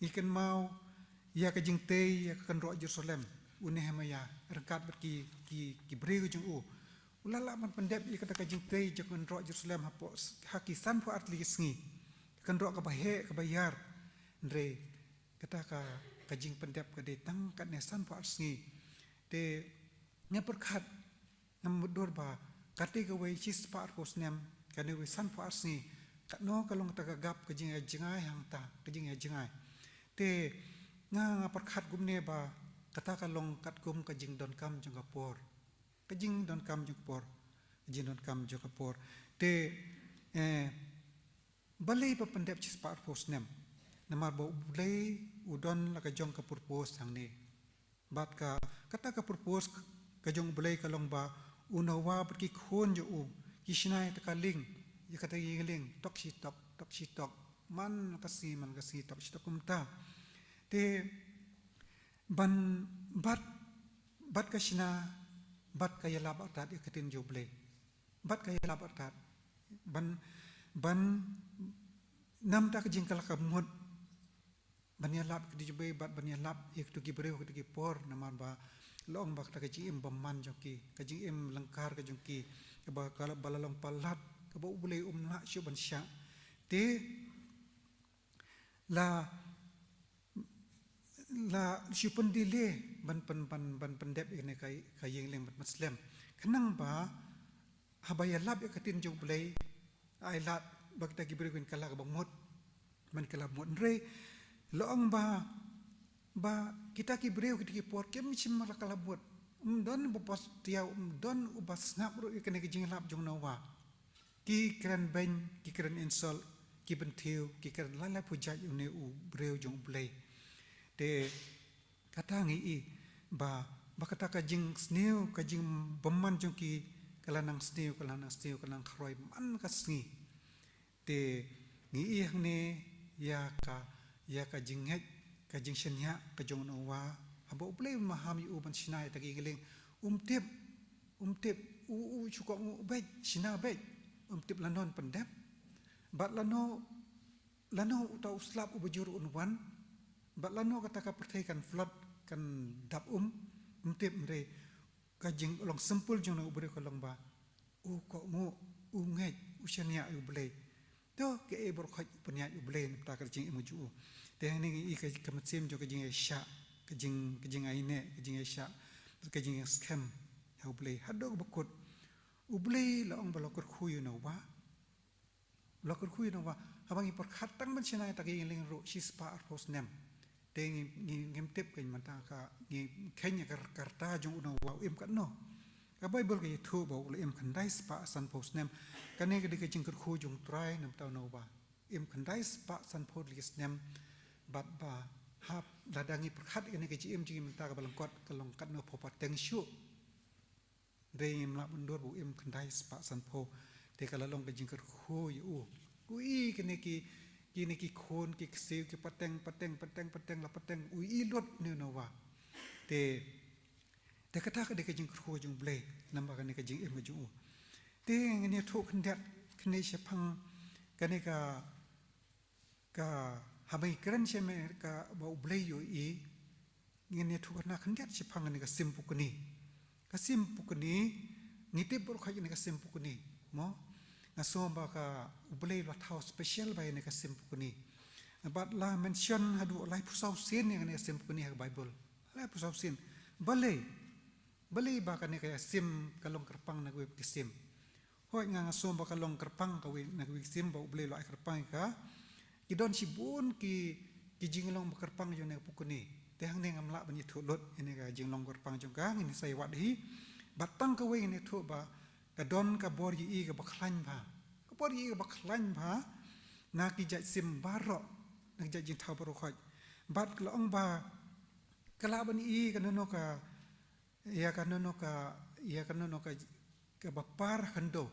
Ngi kynmaw ïa ka jingtei ïa ka kynroh Jerusalem u Nehemiah ryngkat bad ki, ki, ki briew jong u. U la lah ban pyndep ïa kata ka jingtei jong ka kynroh Jerusalem hapoh s-, ha ki sanphew ar tylli ki sngi. Ka kynroh kaba heh, kaba ïar. Hynrei kata ka, ka jingpyndep ka dei tang katne sanphew ar sngi. Te ngi pyrkhat, ngam mutdur ba katei kawei shispah arphew snem, kane kawei sanphew ar sngi, katno ka long kata ka gap, ka jingïajngai hangta, ka jingïajngai. Te nga, nga pyrkhat kumne ba kata ka long katkum ka jingdonkam jong ka por. Ka jingdonkam jong ka por. Ka jingdonkam jong ka por. Te, eh, balei ba pyndep shispah arphew snem? Namar ba U Blei u don la ka jong ka purpose hangne. Bad ka, kata ka purpose ka jong U Blei ka long ba u Noah bad ki khun jong u ki shna ïa kata ka lieng, ïa kata ka ïing lieng, tok shi tok, tok shi tok, man ka sngi, man ka sngi, tok shi tok kumta. Te ban, bad, bad ka shna, bad ka ïalap artat ïa ka ktien jong U Blei. Bad ka ïalap artat. Ban, ban, namar kata ka jingkylla ka mut ban ïalap ïa ka ktien jong U Blei bad ban ïalap ïa kito ki briew ha kito ki por, namar ba la ong ba kata ka jingim bymman jong ki, ka jingim lyngkar ka jong ki, kaba, ka, ba la long palat, kaba U Blei um lah shuh ban shah. Te la, la shu pyndelay ban pyn, ban, ban pyndep ïa kane ka, ka ïing lieng ban pynslem. Khnang ba haba ïalap ïa ka ktien jong U Blei, ai lad ba kita ki briew kin kylla kaba mut, ban kylla mut. Hynrei la ong ba, ba kita ki briew, kita ki por kim shym la kylla mut. Ym don uba pastiaw, ym don uba sngap ruh ïa kane ka jingïalap jong u Noah. Ki kren beiñ, ki kren insult, ki bynthiew, ki kren lai lai pyrshah ïa une u briew jong U Blei. Te kata ngi i ba, ba kata ka jingsniew, ka jingbymman jong ki ka la nang sniew, ka la nang sniew, ka la nang khroi man ka sngi. Te ngi i hangne ïa ka, ïa ka jingngeit, ka jingshaniah ka jong u Noah. Haba U Blei u maham ïa u ban shna ïa kata ka ïing lieng, um tip, um tip, u, u shu kohnguh beit, shna beit, um tip lano un pyndep. Bad lano, lano uta u slap uba jur un wan. Bad lano kata ka pyrthei kan flood, kan dap um, um tip. Hynrei ka jinglong simple jong u briew ka long ba u kohnguh, u ngeit, u shaniah ïa U Blei. To, kaei baroh khoit u pynïaid ïa U Blei na ka bynta ka jingim ka jong u. Te hangne ngi i ka, ka mynsiem jong ka jingïaishah, ka jing, ka jingaineh, ka jingïaishah, ka jingïaskhem ha U Blei. Haduh ba kut U Blei la ong ba la kyrkhu ïa u Noah. La kyrkhu ïa u Noah, haba ngi pyrkhat tang ban shna ïa kata ka ïing lieng ruh shispah arphew snem. Te ngi, ngi, ngim tip kein mynta ka, ngi kheiñ ïa ka, ka rta jong u Noah u im katno. Ka Baibl ka ïathuh ba u la im khyndai spah sanphew snem. Kane ka dei ka jingkyrkhu jong u Trai na ka bynta u Noah. Im khyndai spah sanphew tylli ki snem bad ba hap lada ngi pyrkhat ïa kane ka jingim jong ngi mynta kaba lyngkot ka long katno phew pateng shuh. Hynrei ngim lah ban dur ba u im khyndai spah sanphew. Te ka la long ka jingkyrkhu ïa u. U i kine ki, kine ki khun, ki ksiew, ki pateng, pateng, pateng, pateng, la pateng. U i lut une u Noah. Te, te kata ka dei ka jingkyrkhu jong U Blei namar kane ka jingim ka jong u. Te ngin ïathuh khyndiat kane shaphang kane ka Ka haba ngi kren shaphang kaba U Blei u ïohi, ngin ïathuh kane khyndiat shaphang kane ka sim pukni. Ka sim pukni, ngi tip baroh kane ka sim pukni. Mo? Nga sngew ba ka U Blei u la thaw special bha ïa kane ka sim Pukni. Bad la mention haduh laiphew saw sien ïa kane ka sim Pukni ha ka Baibl. Laiphew saw sien. Balei? Balei ba kane ka sim ka long kyrpang na kawei ka sim? Hooid, nga nga sngew ba ka long kyrpang kawei na kawei ka sim ba U Blei u la ai kyrpang ïa ka. Ki don shibun ki, ki jinglong ba kyrpang jong kane ka Pukni. Te hangne ngam lah ban ïathuh lut ïa kane ka jinglong kyrpang jong ka, ngin sa ïa wad hi. Bad tang kawei ngin ïathuh ba ka don ka bor ïohi kaba khlaiñ bha. Ka bor ïohi kaba khlaiñ bha na ki jait sim baroh, na ki jait jingthaw baroh khoit. Bad ka la ong ba ka lah ban ïohi kano kano ka, ïa kano kano ka, ïa kano kano ka, kaba par khyndew.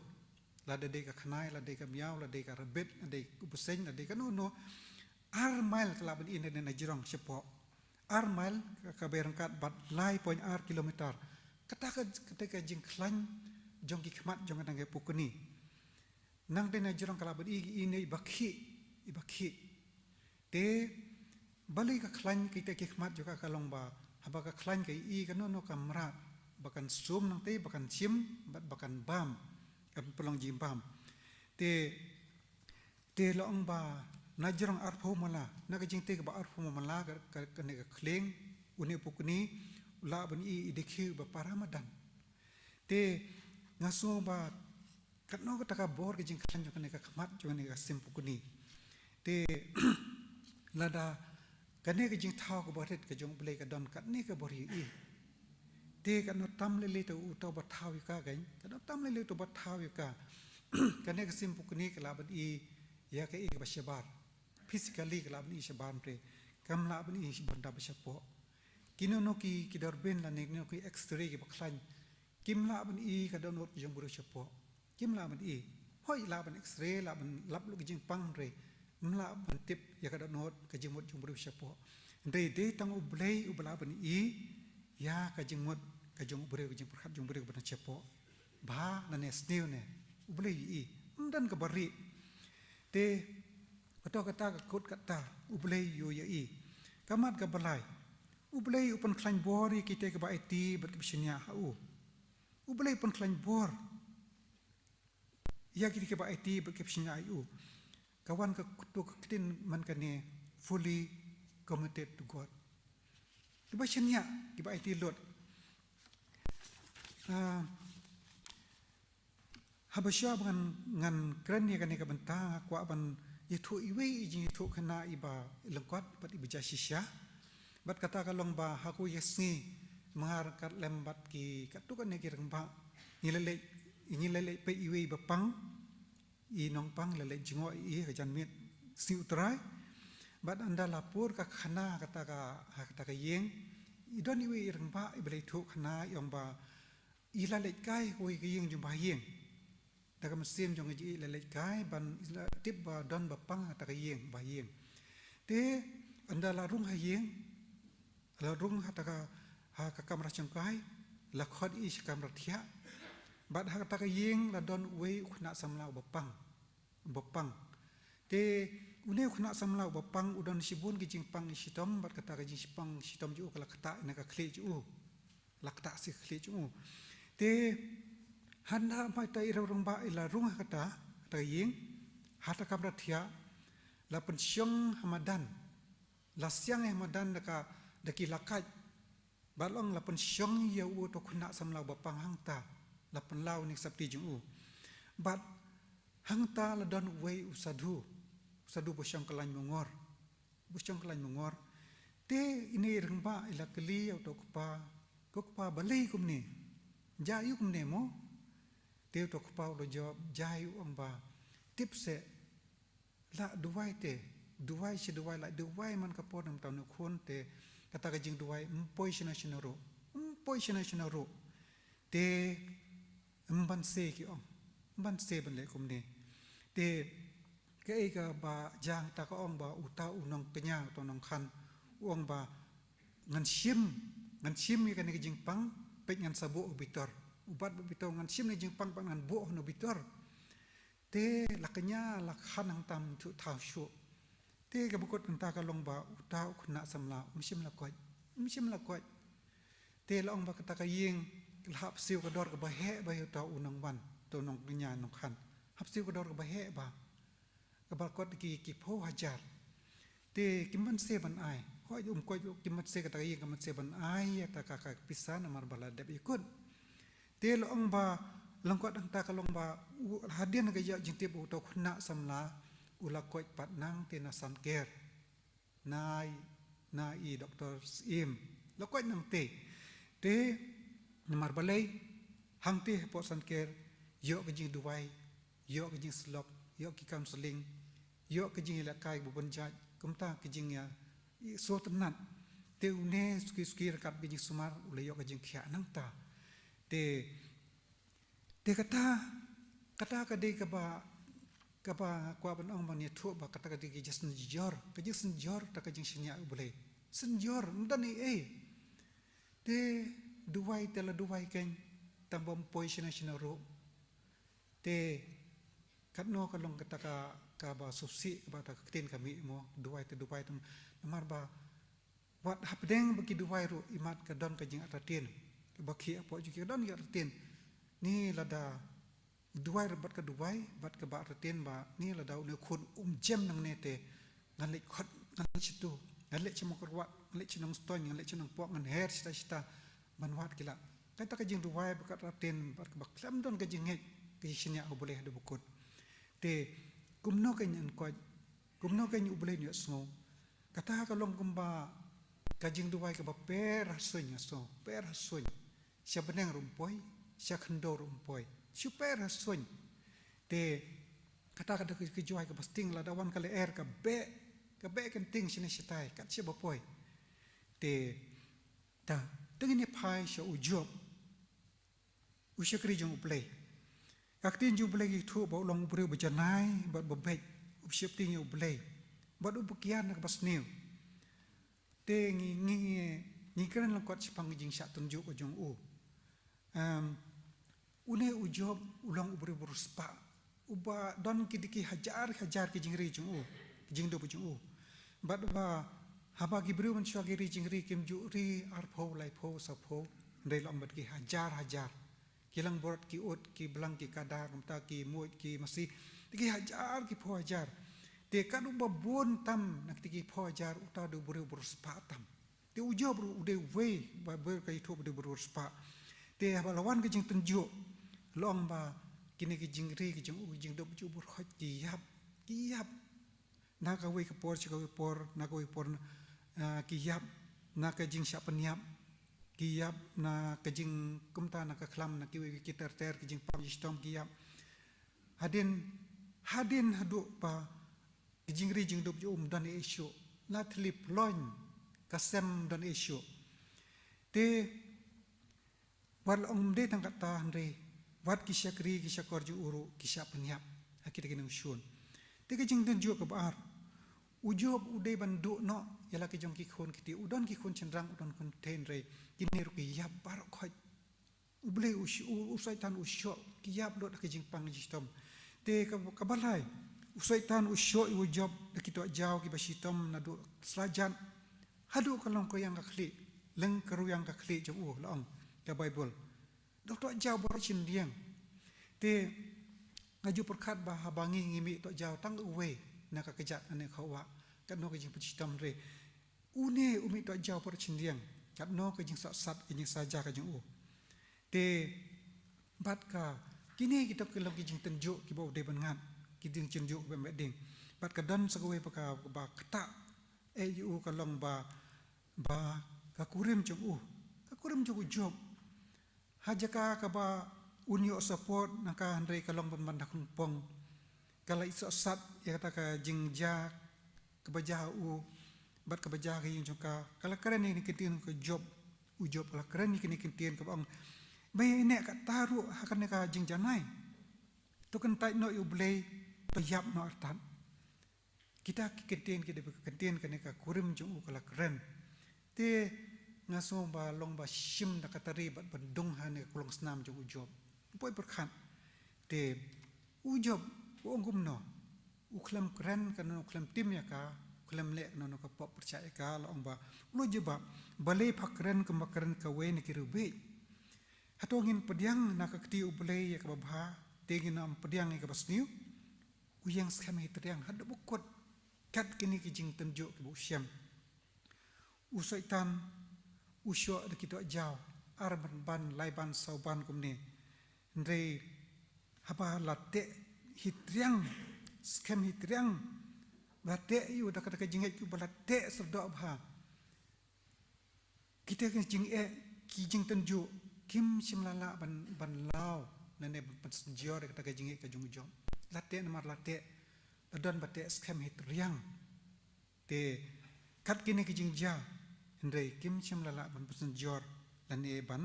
Lada dei ka khnai, lada dei ka miaw, lada dei ka rabbit, lada dei u bseiñ, lada dei kano kano. Ar mile ka lah ban ïohi na, na jrong shapoh. Ar mile ka, kaba ryngkat bad lai point ar kilometer. Kata ka, kata ka jingkhlaiñ jong ki khmat jong kane ka Pukni. Nangta na jrong ka lah ban ïohi, ïohi ne iba khih, iba khih. Te balei ka khlaiñ kita ki khmat jong ka, ka long ba haba ka khlaiñ ka ïohi kano kano ka mrad ba kan sum nangta, ba kan shim, bad ba kan bam, kan pynlong jingbam. Te, te la ong ba na jrong arphew mala, na ka jingtei kaba arphew mala ka, ka, kane ka khlieng, une u Pukni u lah ban ïohi ïa i dkhiew ba para madan. Te nga sngew ba katno kata ka bor ka jingkhlaiñ jong kane ka khmat jong kane ka sim Pukni. Te lada kane ka jingthaw kaba rit ka jong U Blei ka don katne ka bor ïohi. Te katno tam lei lei uta uba thaw ïa ka, kan? Katno tam lei lei uta uba thaw ïa ka. Kane ka sim Pukni ka lah ban ïohi ïa kaei kaba shabar. Physically ka lah ban ïohi shabar hynrei kam lah ban ïohi shabar da ba shapoh. Kino kino ki, ki durbin lane kino kino ki X-ray kiba khlaiñ kim lah ban ïohi ka dohnud ka jong u briew shapoh. Kim lah ban ïohi. Hooid, lah ban X-ray, lah ban lap lut ka jingpang hynrei ym lah ban tip ïa ka dohnud ka jingmut jong u briew shapoh. Hynrei dei tang U Blei uba lah ban ïohi ïa ka jingmut ka jong u briew, ka jingpyrkhat jong u briew ba don shapoh. Bha lane sniew ne, U Blei u ïohi. Ym don kaba rieh. Te kato kata ka kut kata, U Blei u ïohi. Ka mat kaba lai, U Blei u pynkhlaiñ bor ïa kita kiba aiti bad kiba shaniah ha u. U Blei u pynkhlaiñ bor ïa kita kiba aiti bad kiba shaniah ha u. Ka wan kato ka ktien man kane, fully committed to God. Kiba shaniah, kiba aiti lut. Ah, haba shwa ba ngan, ngan kren ïa kane ka bynta, nga kwah ban ïathuh iwei i jingïathuhkhana iba lyngkot bad iba jia shisha. Bad kata ka long ba ha kawei ka sngi, ma nga ryngkat lem bad ki katto katne ki rangbah, ngi la leit, ngi la leit peit iwei iba pang, i nongpang, la leit jngoh ïa i ha ka janmiet Sngi U Trai. Bad ynda la pur ka khana ha kata ka, ha kata ka ïing, i don iwei i rangbah iba la ïathuhkhana, i ong ba i la leit kai ha kawei ka ïing jong bahaïing. Da ka mynsiem jong i, i la leit kai ban i la tip ba don ba pang ha kata ka ïing, bahaïing. Te ynda la rung ha ïing, la rung ha kata ka, ha ka kamra shongkai, la khot i sha kamra thiah. Bad ha kata ka ïing la don uwei u khynnah samla uba pang. Uba pang. Te une u khynnah samla uba pang u don shibun ki jingpang shitom, bad kata ka jingpang shitom jong u ka la ktah na ka khlieh jong u. La ktah sha ka khlieh jong u. Te haba ïa i rangbah i la rung ha kata, kata ka ïing, ha kata ka kamra thiah, la pynshong ha madan. La siang ha madan da ka, da ki lakait. Bad la ong la pynshong ïa uto u khynnah samla uba pang hangta. La pynlaw ïa ka sopti jong u. Bad hangta la don uwei u sadhu. U sadhu ba shong kyllaiñ mungor. Ba shong kyllaiñ mungor. Te ine i rangbah i la kylli ïa uto u kpa. Ko kpa, balei kumne? Jia aïu kumne mo? Te uto u kpa u la jubab, jia, u ong ba, tip seh, la duwai te, duwai shi duwai, la duwai man ka por na ka bynta une u khun te, kata ka jingduwai ym poi shano shano ruh. Ym poi shano shano ruh. Te ym banse, ki ong. Ym banse ban leh kumne. Te kaei kaba jia hangta, ka ong ba uta u nongkñia, uta u nongkhan, u ong ba ngan shim, ngan shim ïa kane ka jingpang, peit ngan sa buh ha u bitor. U bat bad u bitor, ngan shim ïa kane ka jingpang bad ngan buh ha u bitor. Te la kñia, la khan hangta, ym ju thaw shuh. Te kaba kut kynta ka long ba uta u khynnah samla um shym la koit. Um shym la koit. Te la ong ba kata ka ïing ka la hap siew ka dor kaba heh bha ïa uta u nongwan, uta u nongkñia nongkhan. Hap siew ka dor kaba heh bha. Kaba kot ki, ki phew hajar. Te kim banse ban ai. Hooid, um koit, kim banse kata ka ïing, kim banse ban ai ïa kata ka, ka pisa namar ba la dep ïakut. Te la ong ba lyngkot hangta ka long ba u, hadien ka ïoh jingtip uto u khynnah samla u la koit pat nangta na Sanker. Na i, na i Doktor Syiem. La koit nangta. Te namar balei hangta hapoh Sanker ïoh ka jingduwai, ïoh ka jingsyllok, ïoh ki counselling, ïoh ka jingïalehkai ba bun jait, kumta ka jingïa, i, sngewtynnat. Te une suki suki ryngkat ka jingsumar u la ïoh ka jingkhiah nangta. Te, te kata, kata ka dei kaba, kaba kwah ban ong ban ïathuh ba kata ka dei ka jingsynjor, ka jingsynjor ta ka jingshaniah U Blei. Synjor, ym don ei ei. Te duwai te la duwai kein, tang bym poi shano shano ruh. Te katno ka long kata ka, kaba sngewsih kaba ta ka ktien ka mih mo, duwai te duwai te namar ba wat hapdeng ba ki duwai ruh imat ka don ka jingartatien. Ba ki hapoh jong ki ka don jingartatien. Ni lada duwai ruh bad ka duwai bad kaba artatien ba ni lada une u khun um jem nangne te ngan leit khot, ngan leit shatu, ngan leit sha Mawkyrwat, ngan leit sha Nongstoiñ, ngan leit sha Nongpoh, ngan her shata shata ban wad ki lah. Kata ka jingduwai ba ka artatien bad kaba khlem don ka jingngeit ka jingshaniah U Blei haduh ba kut. Te kumno kein yn koit, kumno kein U Blei un ïohsngew. Kata ka long kumba ka jingduwai kaba per ha suiñ, ha suiñ, per ha suiñ. Sha bneng ruh ym poi, sha khyndew ruh ym poi. Shu per ha suiñ. Te kata ka dei ka jingduwai kaba sting, lada wan ka lyer ka beh, ka beh kynting shane shatai, kat shaba poi. Te, ta, te ngin ïa phai sha u Job. U shakri jong U Blei. Ka ktien jong U Blei ka ïathuh ba u long u briew ba janai bad ba beit, uba sheptieng ïa U Blei bad uba kiar na kaba sniew. Te ngi, ngi, ngi, ngi kren lyngkot shaphang ka jingshah tynjuh ka jong u. Em, une u Job u long u briew ba riewspah, uba don ki, ki hajar hajar ki jingri jong u, ki jingdup jong u. Bad ba haba ki briew mynshuwa ki ri jingri kim ju ri arphew, laiphew, sawphew, hynrei la ong bad ki hajar hajar. Ki langbrot, ki ut, ki blang, ki kada, kumta ki muid, ki masi. Te ki hajar, ki phew hajar. Te katno ba bun tam na kiti ki phew hajar, uta u dei u briew ba riewspah tam. Te u Job ruh u dei uwei, Baibl ka ïathuh ba u dei u briew ba riewspah. Te haba la wan ka jingtynjuh, la ong ba kine ki jingri, ki jing, ki jingdup jong u baroh ki ïap, ki ïap. Na kawei ka por sha kawei ka por, na kawei ka por, ah, ki ïap, na ka jingshah pynïap ki ïap, na ka jing, kumta na ka khlam, na kiwei ki ter ter ki jingpang jingshitom ki ïap. Hadien, hadien haduh ba ka jingri jingdup jong u ym don ei ei shuh. La thylli ploiñ, ka sem ym don ei ei shuh. Te wat la ong ym dei tang katta hynrei wat ki shakri ki shakor jong u ruh ki shah pynïap ha kita ki nongshun. Te ka jingtynjuh kaba ar, u Job u dei ban duh noh ïa la ki jong ki khun kti, u don ki khun shynrang, u don khun kti, hynrei kine ruh ki ïap baroh khoit. U Blei u sh-, u, u Soitan u shoh, ki ïap lut ha ka jingpang jingshitom. Te ka, kaba lai, u Soitan u shoh ïa u Job da ki tohjaw kiba shitom naduh sla jan haduh ka long ka ïang ka khlieh, lyngkhuh ka ïang ka khlieh jong u, la ong ka Baibl. Da u tohjaw baroh shyndiang. Te nga ju pyrkhat ba haba ngi, ngi mih tohjaw tang uwei na ka kjat ne ka wah, katno ka jingpynshitom, hynrei une u mih tohjaw baroh shyndiang, katno ka jingsohsat, ka jingsaja ka jong u. Te bad ka, kine kito ki long ki jingtynjuh kiba u dei ban ngat, ki jingtynjuh kiba ym dei. Bad ka don sa kawei ba ka, ba kata, eh, ïa u ka long ba, ba ka kurim jong u, ka kurim jong u Job. Ha jaka kaba un ïoh support na ka, hynrei ka long ban ban da kongpong. Ka la ïoh sohsat ïa kata ka jingjia kaba jia ha u, bad kaba jia ha ka ïing jong ka. Ka la kren ïa kine ki ktien ka Job, u Job ka la kren ïa kine ki ktien kaba ong, ba ïa kane kata ruh ha kane ka jingjanai, to kyntait noh ïa U Blei, to ïap noh artat. Kita ki ktien ki dei ba ki ktien kane ka kurim jong u ka la kren. Te nga sngew ba long ba shim da ka tari bad ban dung ha kane ka kulong snam jong u Job. Poi pyrkhat. Te u Job u ong kumno? U khlem kren kano, u khlem tim ïa ka, u khlem leh kano ka pop pyrshah ïa ka, la ong ba u la jubab, balei pha kren kumba kren kawei na ki riewbieit? Hato ngin pdiang na ka kti U Blei ïa kaba bha, Te ngin ym pdiang ïa kaba sniew, u ïeng skhem hi triang haduh ba kut, kat kine ki jingtynjuh kiba u shem. U Soitan u shoh da ki dohjaw, ar ban ban, lai ban, saw ban kumne. Hynrei haba la teh hi triang, skhem hi triang, ba teh ïa u da kata ka jingngeit, kiba la teh syrdoh bha. Kita ki jingeh, ki jingtynjuh, kim shym la lah ban, ban law lane ban pynsynjor ïa kata ka jingeh ka jong u Job. La teh namar la teh, la don ba teh skhem hi triang. Te kat kine ki jingjia, hynrei kim shym la lah ban pynsynjor lane ban,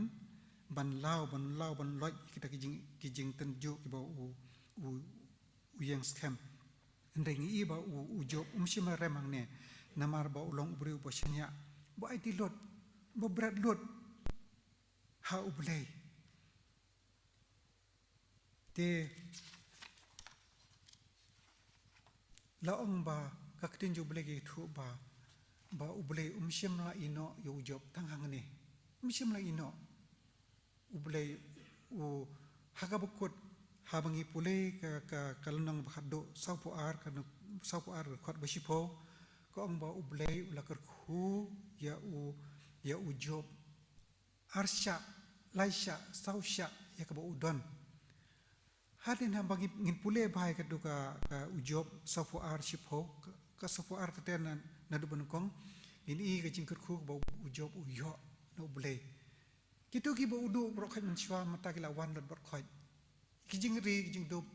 ban law, ban law, ban loit ïa kita ki jing, ki jingtynjuh kiba u, u, u ïeng skhem. Hynrei ngi i ba u, u Job um shym la rem hangne, namar ba u long u briew ba shaniah, ba aiti lut, ba bret lut ha U Blei. Te la ong ba ka ktien jong U Blei ka ïathuh ba, ba U Blei um shym la ïehnoh ïa u Job tang hangne. Um shym la ïehnoh. U Blei u, ha kaba kut, haba ngi pule ka, ka, ka lynnong ba khatduh, sawphew ar, ka, sawphew ar, dkhot ba shiphew, ka ong ba U Blei u la kyrkhu ïa u, ïa u Job ar shah, lai shah, saw shah ïa kaba u don. Hadien haba ngin, ngin pule bha ïa katu ka, ka u Job sawphew ar shiphew, ka, ka sawphew ar, te na, naduh ba nyngkong, ngin i ka jingkyrkhu kaba u Job u ïoh na U Blei. Kitu kiba u duh baroh khoit mynshuwa, mynta ki la wan lut baroh khoit. Ki jingri, ki jingdup,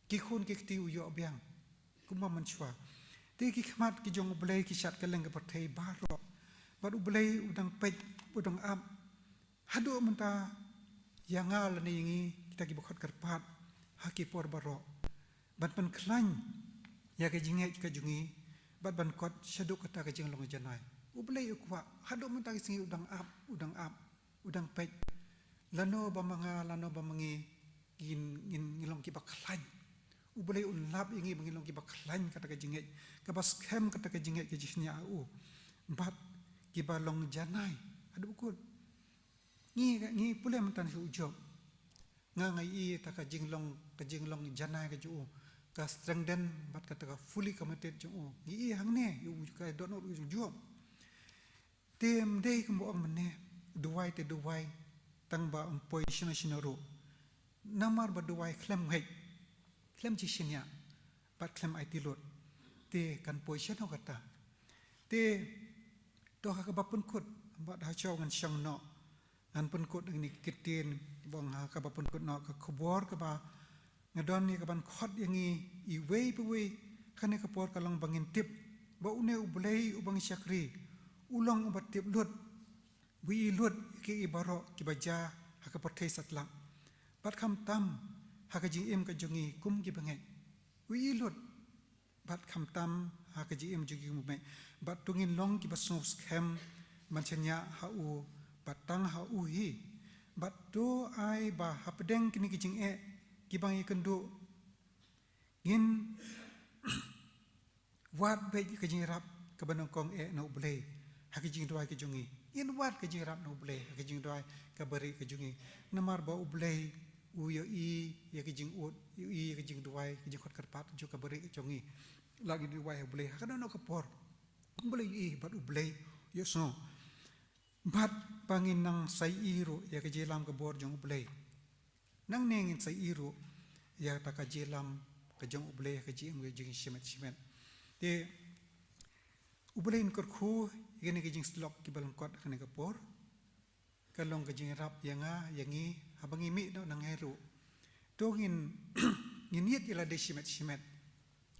ki khun ki kti u ïoh biang kumba mynshuwa. Te ki khmat ki jong U Blei ki shad kylleng ka pyrthei baroh. Bad U Blei u dang peit, u dang ap. Haduh mynta ïa nga lane ïa ngi, kita kiba khot kyrpad ha ki por baroh, ban pynkhlaiñ ïa ka jingngeit ka jong ngi, bad ban kot shaduh kata ka jinglong janai. U Blei u kwah, haduh mynta ki sngi u dang ap, u dang ap, u dang peit. Lano ba ma nga, lano ba ma ngi, ngin, ngin, ngin long kiba khlaiñ. U Blei un lap ïa ngi ba ngin long kiba khlaiñ kata ka jingngeit, kaba skhem kata ka jingngeit, ka jingshaniah ha u. Bad kiba long janai haduh ba kut. Ngi, ngi pule mynta sha u Job. Nga, nga i ta ka jinglong, ka jinglong janai ka jong u, ka strengthen bad kata ka fully committed jong u. Ngi i hangne ïa u, ka dohnud u jong u Job. Te ym dei kumba ong mynne, duwai te duwai, tang ba ym poi shano shano ruh. Namar ba duwai khlem ngeit, khlem jingshaniah, bad khlem aiti lut, te kan poi shano kata. Te to ha kaba pynkut, bad ha shuwa ngan shong noh, ngan pynkut ïa kine ki ktien, ba ong ha kaba pynkut noh, ka khubor kaba nga don ïa kaban khot ïa ngi iwei pa iwei ha kane ka por ka long ba ngin tip ba une U Blei uba ngi shakri u long uba tip lut, u i lut ïa kiei baroh kiba jia ha ka pyrthei satlak, bad khamtam ha ka jingim ka jong ngi kum ki bangeit. U i lut bad khamtam ha ka jingim jong ngi kum ki bangeit. Bad to ngin long kiba sngewskhem ban shaniah ha u, bad tang ha u hi. Bad to ai ba hapdeng kine ki jingeh kiba ngi ïakynduh, ngin wad beit ka jingïarap kaba nyngkong eh na U Blei ha ka jingduwai ka jong ngi. Ngin wad ka jingïarap na U Blei ha ka jingduwai kaba rieh ka jong ngi. Namar ba U Blei u ïohi ïa ka jingud, ïohi ïa ka jingduwai, ka jingkhot kyrpad jong kaba rieh ka jong ngi. La ngin duwai ha U Blei ha kano kano ka por, U Blei u ïohi bad U Blei u ïohsngew. Bad ba ngin nang sa ïohi ruh ïa ka jingïalam ka bor jong U Blei. Nangne ngin sa ïohi ruh ïa kata ka jingïalam ka jong U Blei ha ka jingim ka jong ngi shimet shimet. Te U Blei un kyrkhu ïa kane ka jingsyllok kiba lyngkot ha kane ka por. Ka long ka jingïarap ïa nga ïa ngi haba ngi mih noh nangne ruh. To ngin, ngin ïit ïa lade shimet shimet.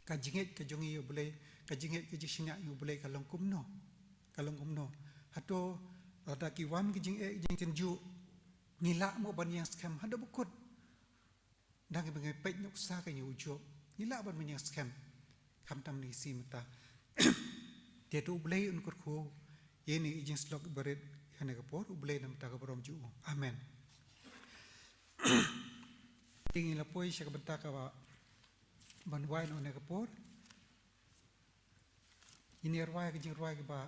Ka jingngeit ka jong ngi ïa U Blei, ka jingngeit ka jingshaniah ïa U Blei ka long kumno? Ka long kumno? Hato lada ki wan ki jingeh ki jingtynjuh, ngi lah mo ban ïeng skhem haduh ba kut? Dang ba ngi peit nuksa ka jong u Job, ngi lah ban ïeng skhem. Khamtam ngi sngew mynta. Te to U Blei un kyrkhu ïa kine ki jingsyllok barit ha kane ka por, U Blei na ka bynta ka burom jong u. Amen. Te ngin la poi sha ka bynta kaba ban wai noh ha kane ka por. Ngin ïa rwai ka jingrwai kaba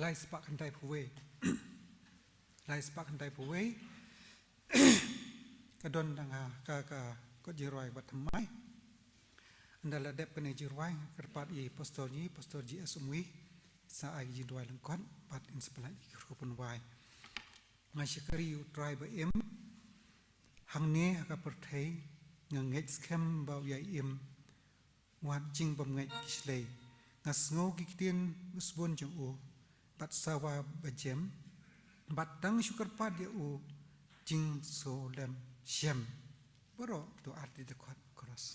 lai spah khyndai phew wei. Lai spah khyndai phew wei. Ka don tang ha ka, ka kot jingrwai bad thymmai. Ynda la dep kane jingrwai, kyrpad ïa i pastor ngi, Pastor G S Umwi, sa ai jingrwai lyngkot bad in sa pynlait ïa ki kyrkhu pynwai. Nga shakri ïa u Trai ba im, hangne ha ka pyrthei, nga ngeit skhem ba u ïai im, wat jingbymngeit ki shlei. Nga sngew ki ktien ba sbun jong u, bad sawa ba jem, bad tang shu kyrpad ïa u, jingsngewlem shem. Baroh to arti dkhot chorus.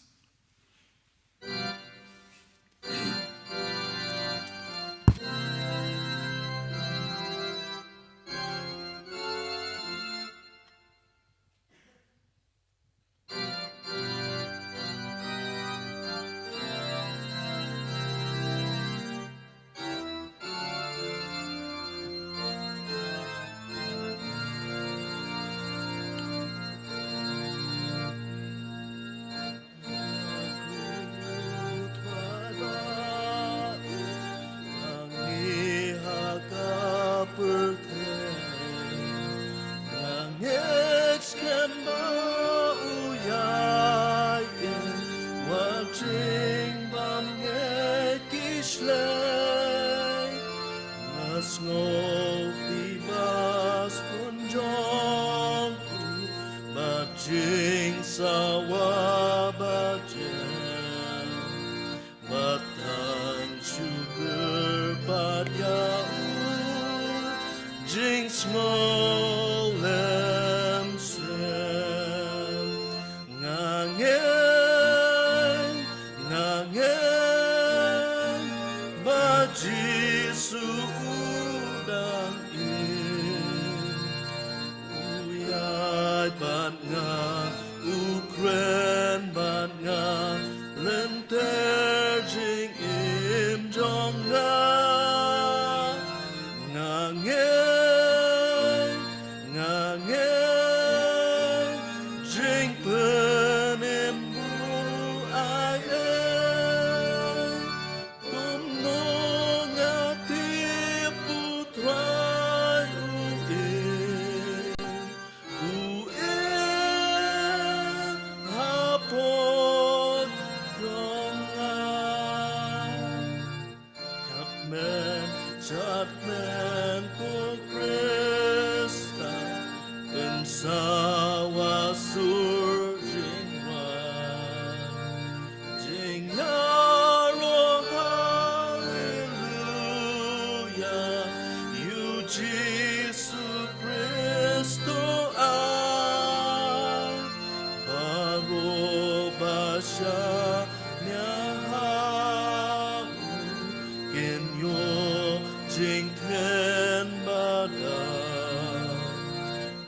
Nga ngeit skhem ba u ïai im, wat jingbymngeit ki shlei. Nga sngew ki ba sbun jong u, bad jingsawa ba jem. Bad tang shu kyrpad ïa u, jingsngewlem shem. Nga ngeit, nga ngeit, ba Jisu u dang im. U ïaid bad nga, u kren bad nga, lynter jingim jong nga. Nga ngeit, nga ngeit, jingpynim u ai ei. Kumno nga tip u Trai u im, u im ha pdeng jong nga. Jingkmen, jingkmen ko Khristan, pynsawa sur jingrwai. Jingïaroh haleluya, ïa u Jisu Khrist u ai. Baroh ba shaniah ha u kin ïoh jingkmen badap.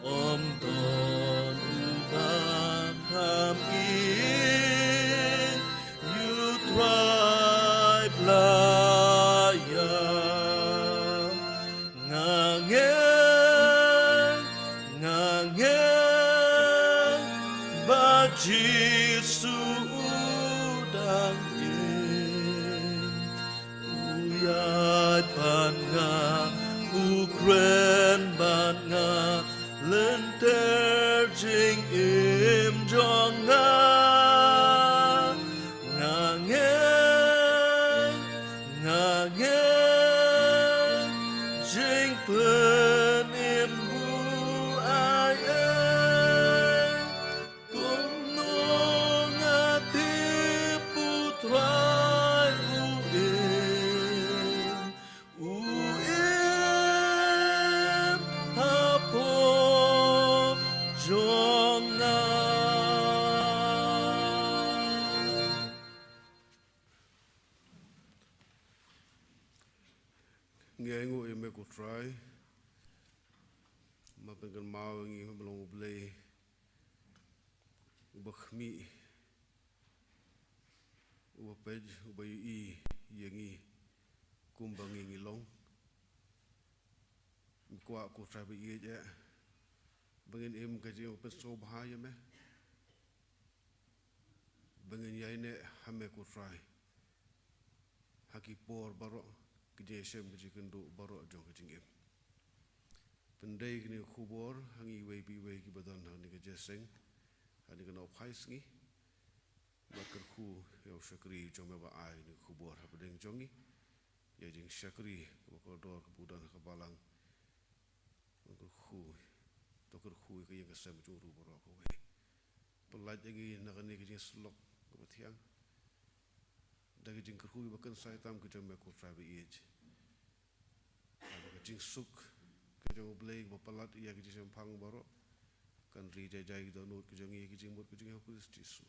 Ym don uba kham ïeit ïa u Trai Blei ïa. Nga ngeit, nga ngeit, ba Jisu u dang im. U ïaid bad nga, u kren bad nga, lynter jingim jong nga. Nga ngeit, nga ngeit, jingpynim u ai ei. Kumno nga tip u Trai u im, u im ha pdeng jong nga. Ngi ainguh ïa me ko Trai, ma pynkynmaw ïa ngi ba me long U Blei uba khmih, uba peit, uba ïohi ïa ngi kumba ngi ngi long. Ngi kwah ko Trai ba ïeit eh ba ngin im ka jingpynsngewbha ïa me, ba ngin ïaineh ha me ko Trai ha ki por baroh, ki jingïashem, ki jingkynduh baroh jong ka jingim. Pyndei kane ka khubor ha ngi iwei pa iwei kiba don ha kane ka jingïaseng. ha kane ka nongphai sngi. Bad kyrkhu ïa u shakri jong me ba ai ïa kane ka khubor hapdeng jong ngi, ïa ka jingshakri kaba kordor kaba u don ha ka balang. Kyrkhu, to kyrkhu ïa ka ïing ka sem jong u ruh baroh kawei. Pyllait ïa ngi na kane ka jingïasyllok kaba thiang da ka jingkyrkhu kaba kynsai tam ka jong me, ko Trai ba ïeit. Ka jingsuk ka jong U Blei kaba palat ïa ka jingshemphang baroh, kan ri jai jai ki dohnud ka jong ngi, ka jingmut ka jong ngi ha U Khrist Jisu.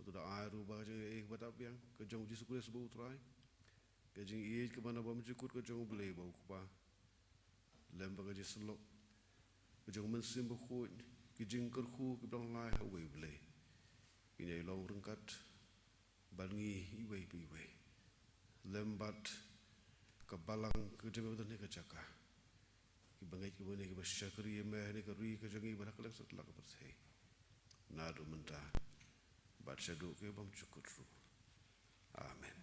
Uto da ai ruh ba ka jingïeit kaba dap biang ka jong U Jisu Khrist ba U Trai, ka jingïeit kaba na bymjukut ka jong U Blei ba U Kpa, lem bad ka jingïasyllok ka jong U Mynsiem Bakhuid, ka jingkyrkhu kaba long lai ha uwei U Blei, kin ïai long ryngkat bad ngi iwei pa iwei, lem bad ka balang ka jong me ba don ha kane ka jaka, kiba ngeit kiba ïeit kiba shakri ïa me ha kane ka ri ka jong ngi bad ha kylleng satlak ka pyrthei, naduh mynta bad shaduh ka bymjukut ruh. Amen.